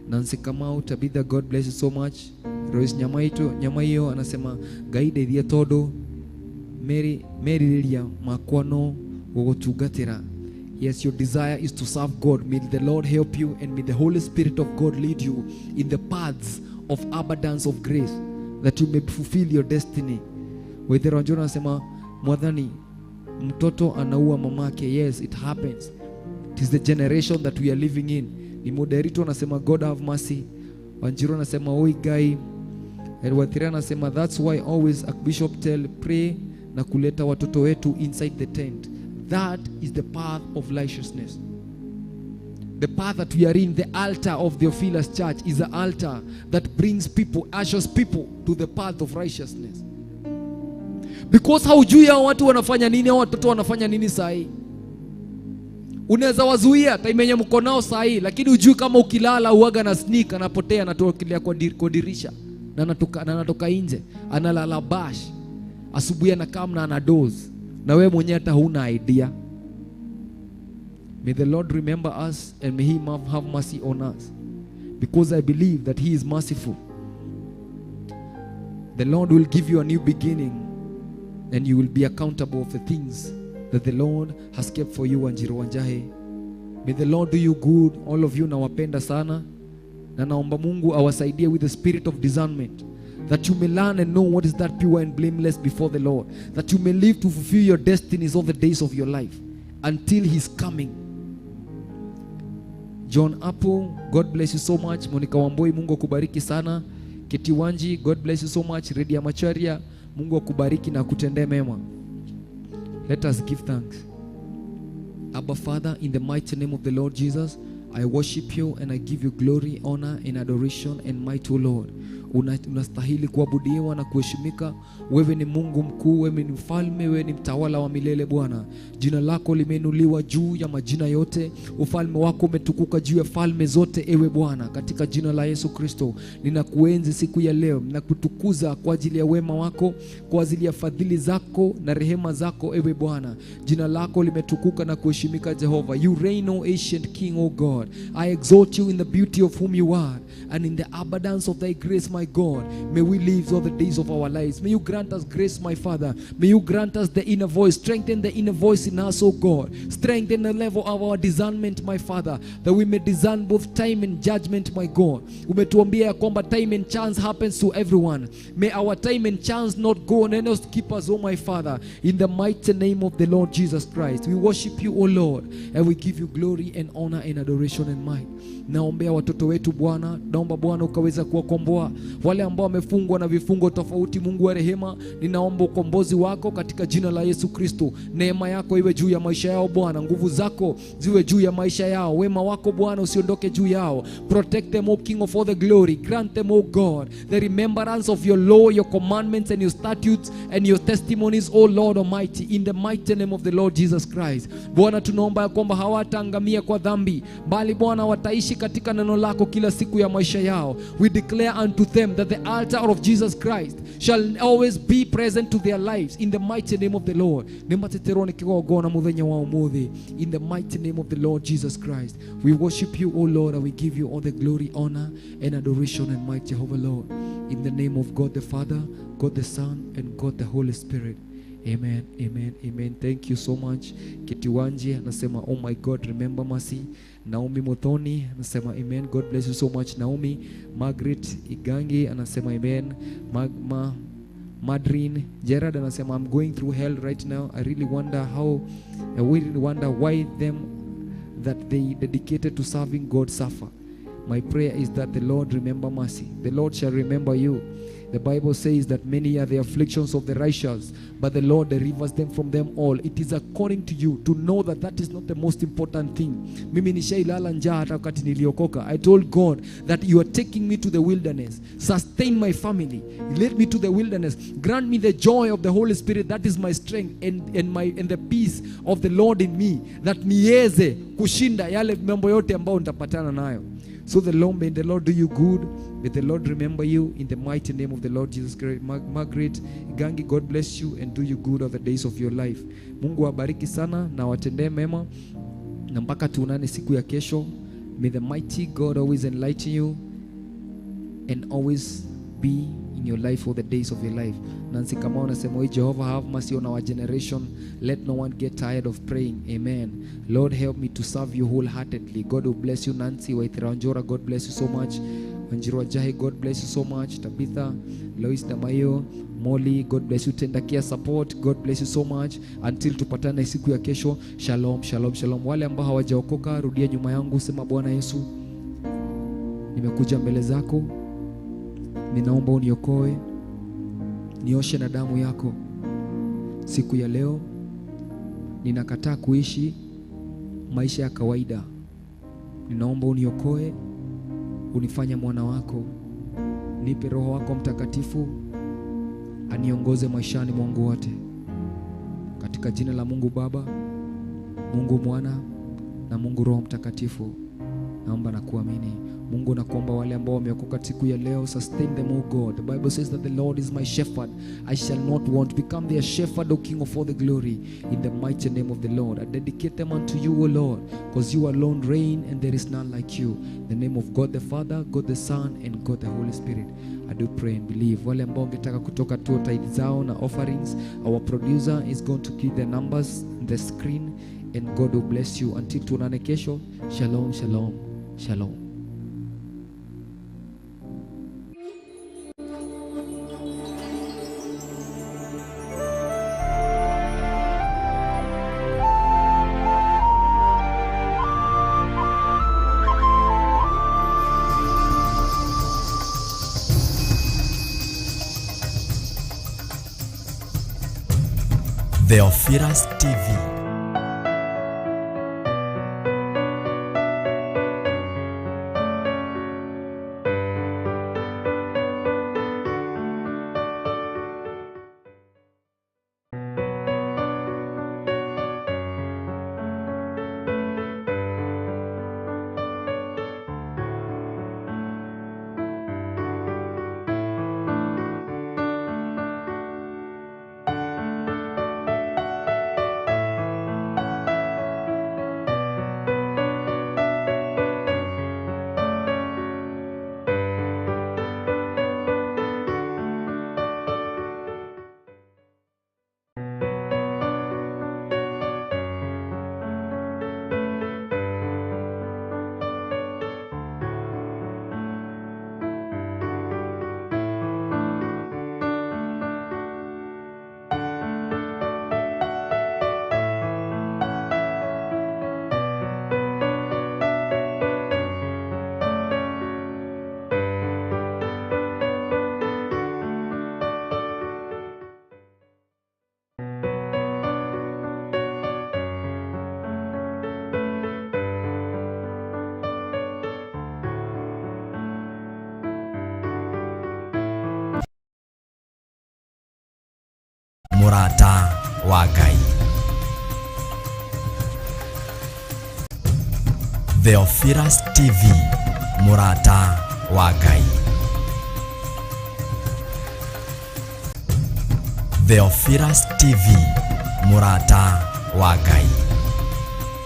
Nancy Kamau, Tabitha, God bless you so much. Royce Nyamaiyo anasema, gaide ithie todo Mary Lilia makwano gogotungatira. Yes, your desire is to serve God. May the Lord help you and may the Holy Spirit of God lead you in the paths of abundance of grace, that you may fulfill your destiny. Wethero Njoro anasema, mwadhani mtoto anaua mamake. Yes, it happens. It is the generation that we are living in. Ni Moderito anasema, God have mercy. Wanjiro anasema, oi guy. And Wathira anasema, that's why always Archbishop tell pray na kuleta watoto wetu inside the tent. That is the path of righteousness. The path that we are in, the altar of the Theophilus Church, is an altar that brings people, ushers people to the path of righteousness. Because haujui hao watu wanafanya nini, hao watoto wanafanya nini sahi. Unaweza wazuia time yenye mko nao sahi, lakini hujui kama ukilala uaga na sneak anapotea, anatokelea kwa dirisha na anatoka nje, analala bash. Asubuhi anakaa na anadoze. Na wewe mwenyewe hata huna idea. May the Lord remember us and may He have mercy on us, because I believe that He is merciful. The Lord will give you a new beginning, and you will be accountable of the things that the Lord has kept for you. Wanjiru Wanjahe, may the Lord do you good. All of you, nawapenda sana, na naomba Mungu awasaidie with the spirit of discernment, that you may learn and know what is that pure and blameless before the Lord, that you may live to fulfill your destinies all the days of your life until his coming. John Apple, God bless you so much. Monica Wamboi, Mungu akubariki sana. Keti Wanji, God bless you so much. Redia Macharia, Mungu akubariki na akutendee mema. Let us give thanks. Abba Father, in the mighty name of the Lord Jesus, I worship you and I give you glory, honor and adoration and might, O Lord. Unastahili kuabudiwa na kuheshimika. Wewe ni Mungu mkuu, wewe ni mfalme, wewe ni mtawala wa milele Bwana. Jina lako limeinuliwa juu ya majina yote. Ufalme wako umetukuka juu ya falme zote, ewe Bwana. Katika jina la Yesu Kristo, ninakuenzi siku ya leo na kutukuza kwa ajili ya wema wako, kwa ajili ya fadhili zako na rehema zako, ewe Bwana. Jina lako limetukuka na kuheshimika, Jehova. You reign, O ancient King, O God. I exalt you in the beauty of whom you are, and in the abundance of thy grace, my God. May we live all the days of our lives. May you grant us grace, my Father. May you grant us the inner voice. Strengthen the inner voice in us, O God. Strengthen the level of our discernment, my Father, that we may discern both time and judgment, my God. Umetuambia ya kwamba time and chance happens to everyone. May our time and chance not go and us keep us, O my Father, in the mighty name of the Lord Jesus Christ. We worship you, O Lord, and we give you glory and honor and adoration and might. Naombea watoto wetu Bwana, naomba Bwana ukaweza kuwakomboa wale ambao wamefungwa na vifungo tofauti. Mungu wa rehema, ninaomba ukombozi wako katika jina la Yesu Kristo. Neema yako iwe juu ya maisha yao Bwana, nguvu zako ziwe juu ya maisha yao, wema wako Bwana usiondoke juu yao. Protect them, O King of all the glory. Grant them, O God, the remembrance of your law, your commandments and your statutes and your testimonies, O Lord Almighty, in the mighty name of the Lord Jesus Christ. Bwana, tunaomba ya kwamba hawataangamia kwa dhambi, bali Bwana wataishi katika neno lako kila siku ya maisha yao. We declare unto them that the altar of Jesus Christ shall always be present to their lives, in the mighty name of the Lord. In the mighty name of the Lord Jesus Christ, we worship you, O Lord, and we give you all the glory, honor and adoration and might, Jehovah Lord. In the name of God the Father, God the Son and God the Holy Spirit. Amen, amen, amen. Thank you so much. Kitiwanji anasema, oh my God, remember mercy. Naomi Mothoni anasema amen. God bless you so much, Naomi. Margaret Igangi anasema amen. Madrin Gerard anasema, I'm going through hell right now. I really wonder how, I really wonder why them that they dedicated to serving God suffer. My prayer is that the Lord remember mercy. The Lord shall remember you. The Bible says that many are the afflictions of the righteous, but the Lord delivers them from them all. It is according to you to know that that is not the most important thing. Mimi nishailala njaa hata wakati niliokoka. I told God that you are taking me to the wilderness. Sustain my family. Lead me to the wilderness. Grant me the joy of the Holy Spirit. That is my strength and the peace of the Lord in me. That niweze kushinda yale mambo yote ambayo nitapatana nayo. So the Lord, may the Lord do you good. May the Lord remember you in the mighty name of the Lord Jesus Christ. Margaret Gangi, God bless you and do you good all the days of your life. Mungu awabariki sana na watendee mema, na mpaka tuonane siku ya kesho. May the mighty God always enlighten you and always be in your life for the days of your life. Nancy Kamau anasema, Jehovah have mercy on our generation. Let no one get tired of praying. Amen. Lord, help me to serve you wholeheartedly. God will bless you. Nancy Waithiranjora, God bless you so much. Wanjiru Jahi, God bless you so much. Tabitha, Lois Damayo, Molly, God bless you. Tendakia support, God bless you so much. Until tupatane siku ya kesho. Shalom, shalom, shalom. Wale ambao hawajaokoka, rudia nyuma yangu, sema Bwana Yesu, nimekuja mbele zako, ninaomba uniokoe, nioshe na damu yako. Siku ya leo ninakataa kuishi maisha ya kawaida. Ninaomba uniokoe, unifanye mwana wako. Nipe Roho wako Mtakatifu aniongoze maishani mwangu wote. Katika jina la Mungu Baba, Mungu Mwana na Mungu Roho Mtakatifu. Naomba na kuamini. Mungu, nakuomba wale ambao wameokoka siku ya leo, sustain them, O God. The Bible says that the Lord is my shepherd, I shall not want. Become their shepherd, O King of all the glory, in the mighty name of the Lord. I dedicate them unto you, O Lord, because you alone reign and there is none like you. In the name of God the Father, God the Son, and God the Holy Spirit, I do pray and believe. Wale ambao wangetaka kutoka tu tithe zao na offerings, our producer is going to give the numbers on the screen, and God will bless you. Until tuonane kesho, shalom, shalom, shalom. Theophilus TV. Mũrata wa Ngai. Theophilus TV, Mũrata wa Ngai. Theophilus TV, Mũrata wa Ngai.